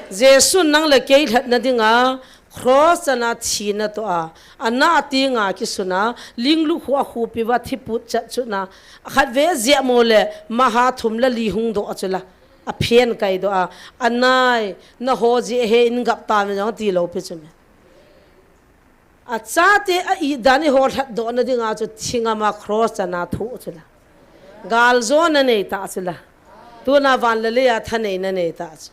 Jesu nang le kei lhatna dinga, cross chana thina toh a, ana tinga kisuna, linglu khu akhupi uva thiput chat chuna, khatvei jep mo le, maha thum le li hung doh a chu la, aphen kai doh a, anai, naho jeh a hin gap tauve jong tilou pi chu me. Achate a-it dan eiho lhatdoh na dinga chu thing ama cross chana thoh chu la. Galjona nei ta chu la. Tuna van le lei a thaneina nei ta chu.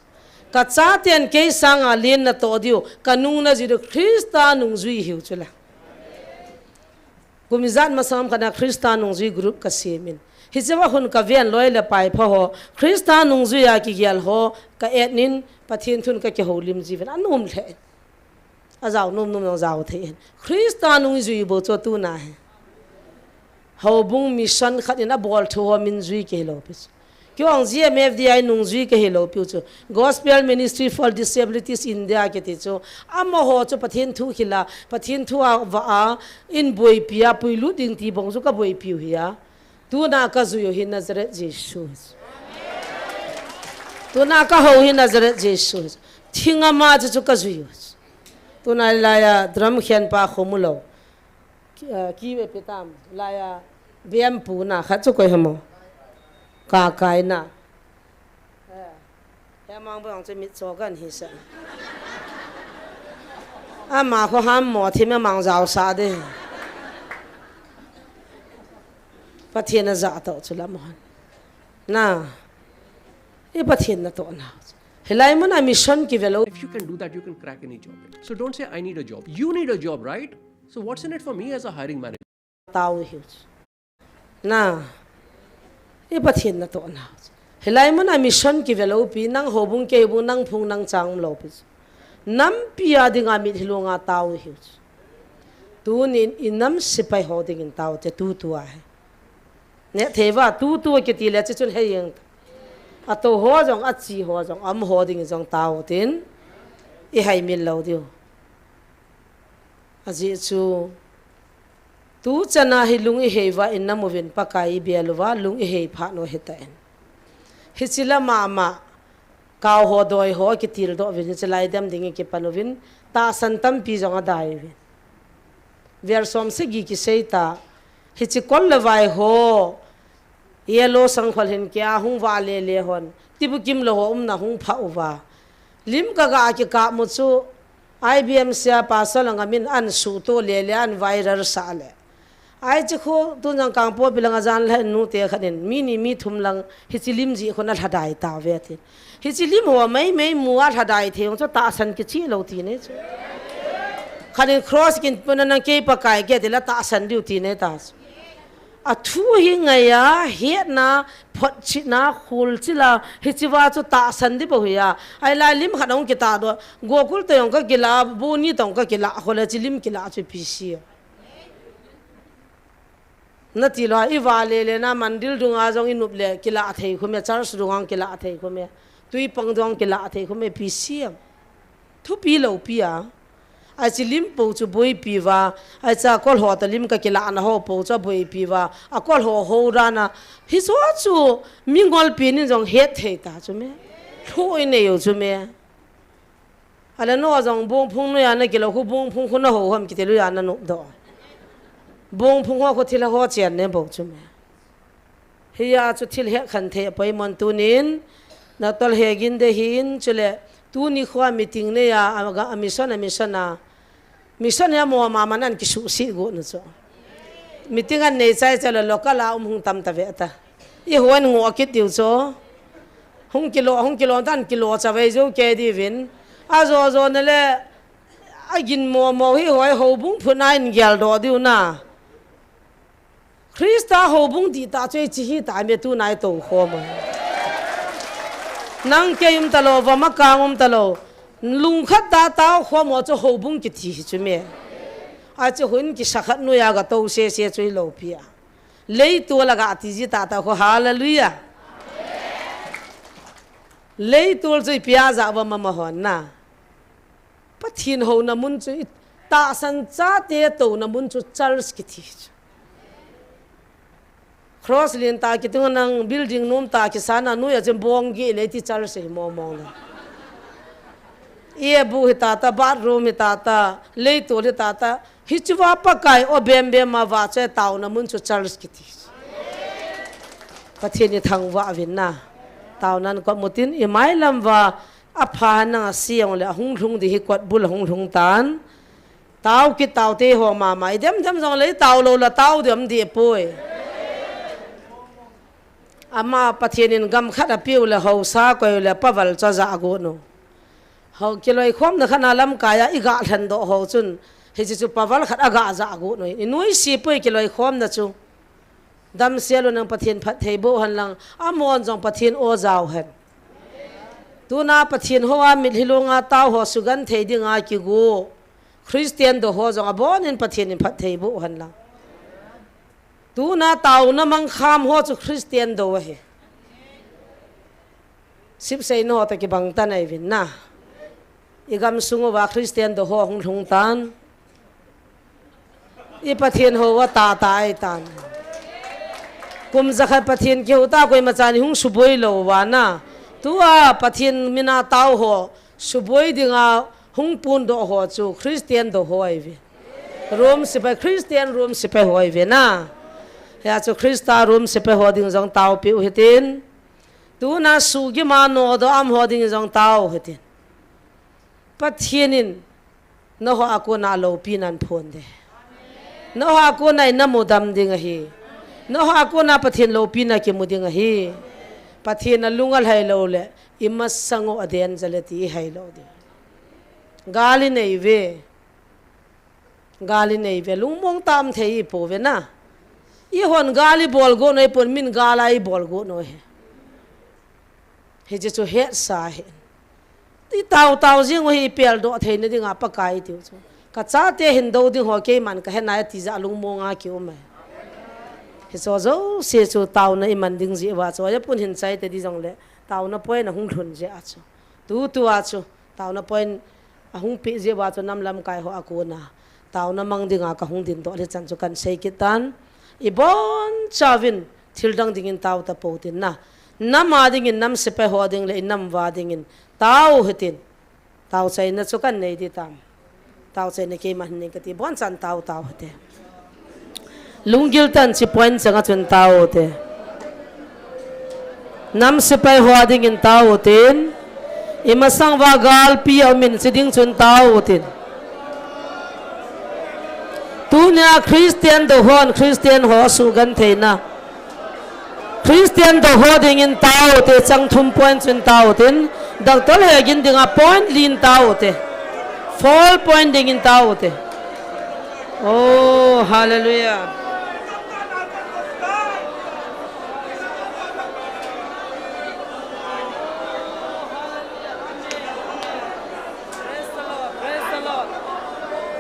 Ka chaten kei sanga lenna toh diu, ka nungna jui diu Christa nungjui ahiu chu la. Kum ijat masang ham khat a Christa nungjui group ka sem in. Hiche va hun ka ven loi le pai pha ho, Christa nungjui a kigel ho, ka et nin, Pathen thun ka kihoulim jiuvin, anom lheh in. Ajao nom nom jong jao thei in. Christa nungjui bou chu tuna hi. Houbung mission khat in abol thu ho min jui kei hilou pi chu. Kei jong G M F D I nungjui kei hilou piu chu. Gospel Ministry for Disabilities India kiti chu. Amaho chu Pathen thu khel a, Pathen thu a va a, in boipi a, puilut ding ti bang chu ka boipiu ahi a. Tuna ka jui u hi Nazareth Jesu. Tuna ka hou hi Nazareth Jesu. Thing ama chu chu ka jui u. Tuna laiya drum khen pa khomu lou. Ki, ah, ki ve pe tam. Laiya bem pu na khat chu koi hamo. Ka kai na. Eh, he mang bang chu mit cho kan hi sa. Ama kho ham mo thi me mang jao sa de. Pathen a ja to chu lam hon. Na. I Pathen na to na. Hilai mun a mission ki velo. If you can do that, you can crack any job. So don't say, "I need a job." You need a job, right? So what's in it for me as a hiring manager? Tao hiu. Na. I Pathen na to na. Hilai mun a mission ki velo pi nang houbung kei bung nang phung nang chang lou pi. Nampi a dinga mitlhi lunga tao hiu. Tunin i nam sepai ho dingin tao te tutu a hi. Neh thei va tutu kiti le chi chun hei eng. A to ho jong a chi ho jong am ho ding jong tao tin i hai min lou diu. A ji chu tu chana hi lung i hei va in nam uvin Pakai i bel uva lung i hei pha no hita in. Hichi la mama kau ho doi ho kitil doh uvin hichi lai dem ding i kipan uvin tahsan tampi jong a dai uvin. Ver som sagi kisei ta. Hichi kol le vai ho. Yellow sangkhol hin kia hung va le le hon. Tibu kim lo ho umna hung pha uva. Lim ka ga ki ka mu chu. I B M sia pasal nga min an su to le le an viral sa le. Ai chi khu tun jang kang po bilang a jan lha nu te khat in. Mi ni mi thum lang hichi lim ji khun a lhadai ta ve tin. Hichi lim ho mai mai mu a lhadai thei chu tahsan kichi lo ti ne chu. Khanin cross kin puna nang kei Pakai ke tila tahsan diu ti nei ta. Athu hi ngaiya, hetna, photchitna, khulchila, hichiva chu tahsan di bou hi a. Ai lai lim khat hung kitah doh, Gokul toh jong ka kilah, Boni toh ka kilah, hole chi lim kilah chu ipi si. Nati lou a, i vale le na mandir dunga jong i nup le, kilah thei khum e, church dunga kilah thei khum e, tuipang dunga kilah thei khum e, ipi si am. Thupi lou pi a. Ai chi lim po chu boipi uva, ai cha kol ho ta lim ka kilahna ho po chu boipi uva, a kol ho ho rana. Hichu chu mingol pi nin jong het thei ta chu me. Thu i nei u chu me. Ale no jong bungphung noiya na kilo khu bungphung khu na ho ham kiti luya na nup doh. Bungphung ho khu thil ho chen ne bou chu me. Hiya chu thil hekhen thei apoimon tunin, na tol he gin de hin, chule tuni khua meeting neiya, a, a mission, a mission a. Mission hi amo mama nan kisuhsi got nu chu. Meeting an nei chai chai le local a um hung tam ta ve ta. I hon ngo kit diu chu. Hung kilo, hung kilo tan kilo cha vei jo ke di vin. A jo jo na le, a gin mo mo hi hoi ho bung phuna in gel do diu na. Krista houbung dih ta chu ichi hi ta me tu nai to khom. Nang kei um ta lou, va ma kang um ta lou. Lungkhat ta tao khom ho chu houbung kiti hi chu me. A chu hun kisa khat noiya ga to se se chu i lou pi a. Leitol a ga ti ji ta ta kho, hallelujah. Leitol chu ipi a ja va ma ma hon na. Pathen houna mun chu i tahsan chate touna mun chu church kiti chu. Cross lin ta kiti nang building nom ta kisana noiya chun bong gi le ti church hi mo mo le. Ibu hi ta ta, bathroom hi ta ta, leitol hi ta ta. Hichu va Pakai o bem bem ma va che tauna mun chu church kiti. Pathen i thangvah vin na. Taunan ko mutin i mailam va a pha nang a siang le a hung lhung di hi kot bul a hung lhung tan. Tau kit tau te ho mama i dem dem jong le tau lou la tau dem di poi. Ama Pathen in gam khat a piu le hausa koi le paval cha ja gu nu. Ho kiloi khom na khana lam kaya i ga lhan do ho chun. Hichi chu paval khat a ga ja gu nu. I nuisi poi kiloi khom na chu. Damsel u nang Pathen phatthei boh hen lang, amon jong Pathen o jao hen. Tuna Pathen hoa mitlhi lunga tao ho sugenthei dinga kigo. Christian do ho jong abonin Pathen in phatthei boh hen lang. Tuna taona mangkham ho chu Christian do ahi. Sipseina ho toh kibang tan ahi vin na. I gamsung uva Christian do ho hung lhung tan. I Pathen ho a tata ahi tan. Kum jakhat Pathen kihou ta koima chan i hung suboi lou uva na. Tua Pathen mina tao ho suboi dinga hung pun do ho chu Christian do ho ahi ve. Rom sepai, Christian Rom sepai ho ahi ve na. Hiya chu Christa Rom sepai ho ding jong taopiu hitin. Tuna sugima nodoh a um ho ding jong tao hitin. Pathen in naho a kona loupina aphon de. Naho a kona i na mudam ding ahi. Naho a kona Pathen loupina kimu ding ahi. Pathen a lung alhai lou le, i masang u a danger le ti i hai lou ding. Gal i nei ve. Gal i nei ve, lungmong tam thei i po ve na. I hon gal i bol got noi pon min gal a i bol got noi he. Hichi chu hetsa hi. I tao tao jing u hi i pel doh theina dinga Pakai tiu chu. Ka chate hin do ding ho keiman ka he nai ti ja lungmong a ki um e. Hicho jouse chu taona i man ding jeh uva chu. Aja pun hin chai te di jong le. Taona point a hung lhun jeh a chu. Tu tu a chu. Taona point a hung pe jeh uva chu nam lamkai ho a kona. Taona mang dinga ka hung din doh le chan chu kan sei kit tan. I bonchauvin thil dang dingin tao ta pou tin na. Nam a dingin nam sepai ho ding le i nam uva dingin tao hitin. Tao chaina chu kan nei di tam. Tao chaina keiman hin nei ka ti bonchan tao tao hite. Lunggil tah in chi point chang a chun tao u te. Nam sepai ho dingin tao u tin. I masang uva galpi a um in chi ding chun tao u tin. Tunia Christian do hon Christian ho sugentheina. Christian do ho dingin tao u te chang thum point chun tao u tin. Doctor he gin dinga point li in tao u te. Four point dingin tao te. Oh, hallelujah. Praise the Lord, praise the Lord.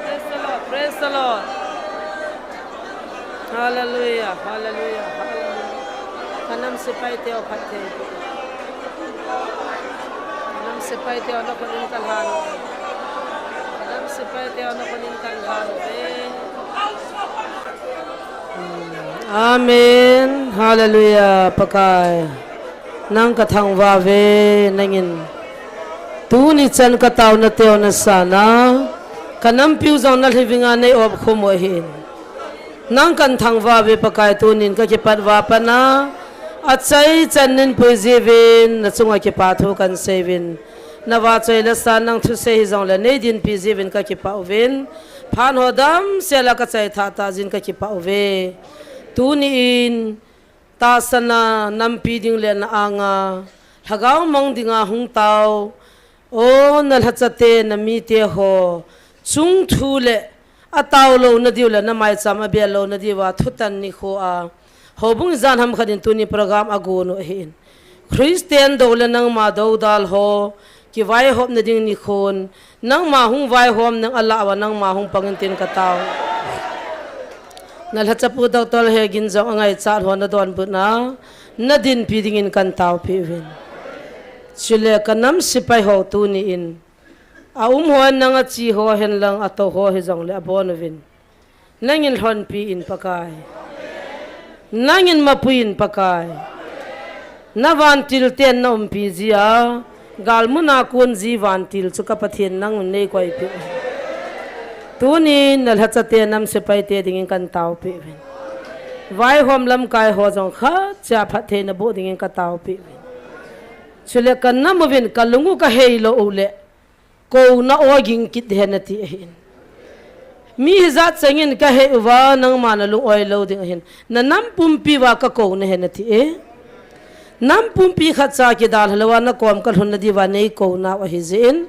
Praise the Lord, praise the Lord. Hallelujah, hallelujah, hallelujah. Ka nam sepai teu phatthei. Ka nam sepai teu na konin ka lhan. Ka nam sepai teu na konin ka lhan. Amen. Hallelujah, Pakai. Nang ka thangvah uve, nangin tuni chan ka taona teu na sana ka nampiu jong na lhivinga nei op khum u ahin. Nang kan thangvah uve Pakai, tunin ka kipat uva pat a, achaichan nin puiji uvin, na chunga kipa thu kan sei uvin. Na vahchoi le san nang thusei hijongle nei dinpi jiuvin ka kipah uvin. Phat ho damsel a ka chai thahtah jin ka kipah uve. Tuni in tahsan a nampi ding le na anga lhagao mang dinga hung tao. O na lhachate, na mite ho, chungthu le atao louna diu le na maicham abel louna diuva thutan nikho a, houbung jan ham khat in tuni program agon u ahin. Christian dou le nangma doudal ho kivaihopna ding nikhon, nangma hung vaihom nang alah uva nangma hung pangin tin ka tao. Na lhachapu Doctor Hegin jong angaichat ho na donbutna, na dinpi dingin kan taopi uvin. Chule ka nam sepai ho tuni in, aum hon nang achi ho henlang atou ho hijongle abon uvin, nangin lhonpi in Pakai. Nangin mapui in Pakai. Na vantil ten na umpi jia, galmuna kon ji vantil chu ka Pathen nangin nei koipeh u. Tunin na lhachate, nam sepaite dingin kan taopi uvin. Vaihom lamkai ho jong khatcha phatthei na boh dingin ka taopi uvin. Chule ka nam uvin ka lung u ka hei lou u le, kouna o ging kit hen ati ahin. Mi hijat chengin ka hei uva, nangma na lung-oi lou ding ahin. Na nam pumpi uva ka kouna hen ati e. Nam pumpi khatcha kidalha louva na kom ka lhunna diuva nei kouna u ahi jeh in,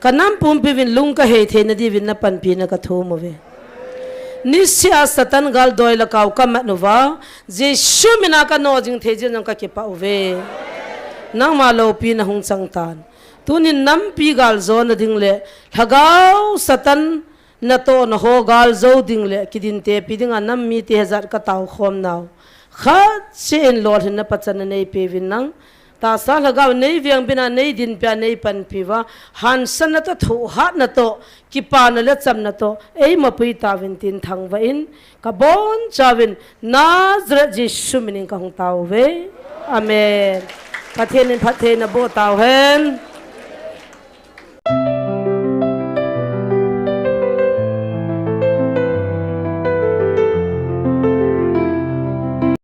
ka nam pumpi uvin lung ka hei theina diuvin na panpina ka thum uve. Niseh a Satan gal doi le kau ka mat uva, Jesu mina ka no jing thei jeh in jong ka kipah uve. Nangma loupina hung chang tan. Tunin nampi galjona ding le lhagao Satan natohna ho galjou ding le kidintepi dinga nam mite hijat ka taokhom nau, khatcha in lolhinna pachatna neipeuvin nang. Tahsa lhagao nei vengbit a, nei dinpi a, nei panpi uva, hansanna toh, thohhatna toh, kipana le chamna toh eimapui tauvin tin thangvah in, ka bonchauvin Nazareth Jesu minin ka hung taouve. Amen. Pathen in phattheina boh tauhen.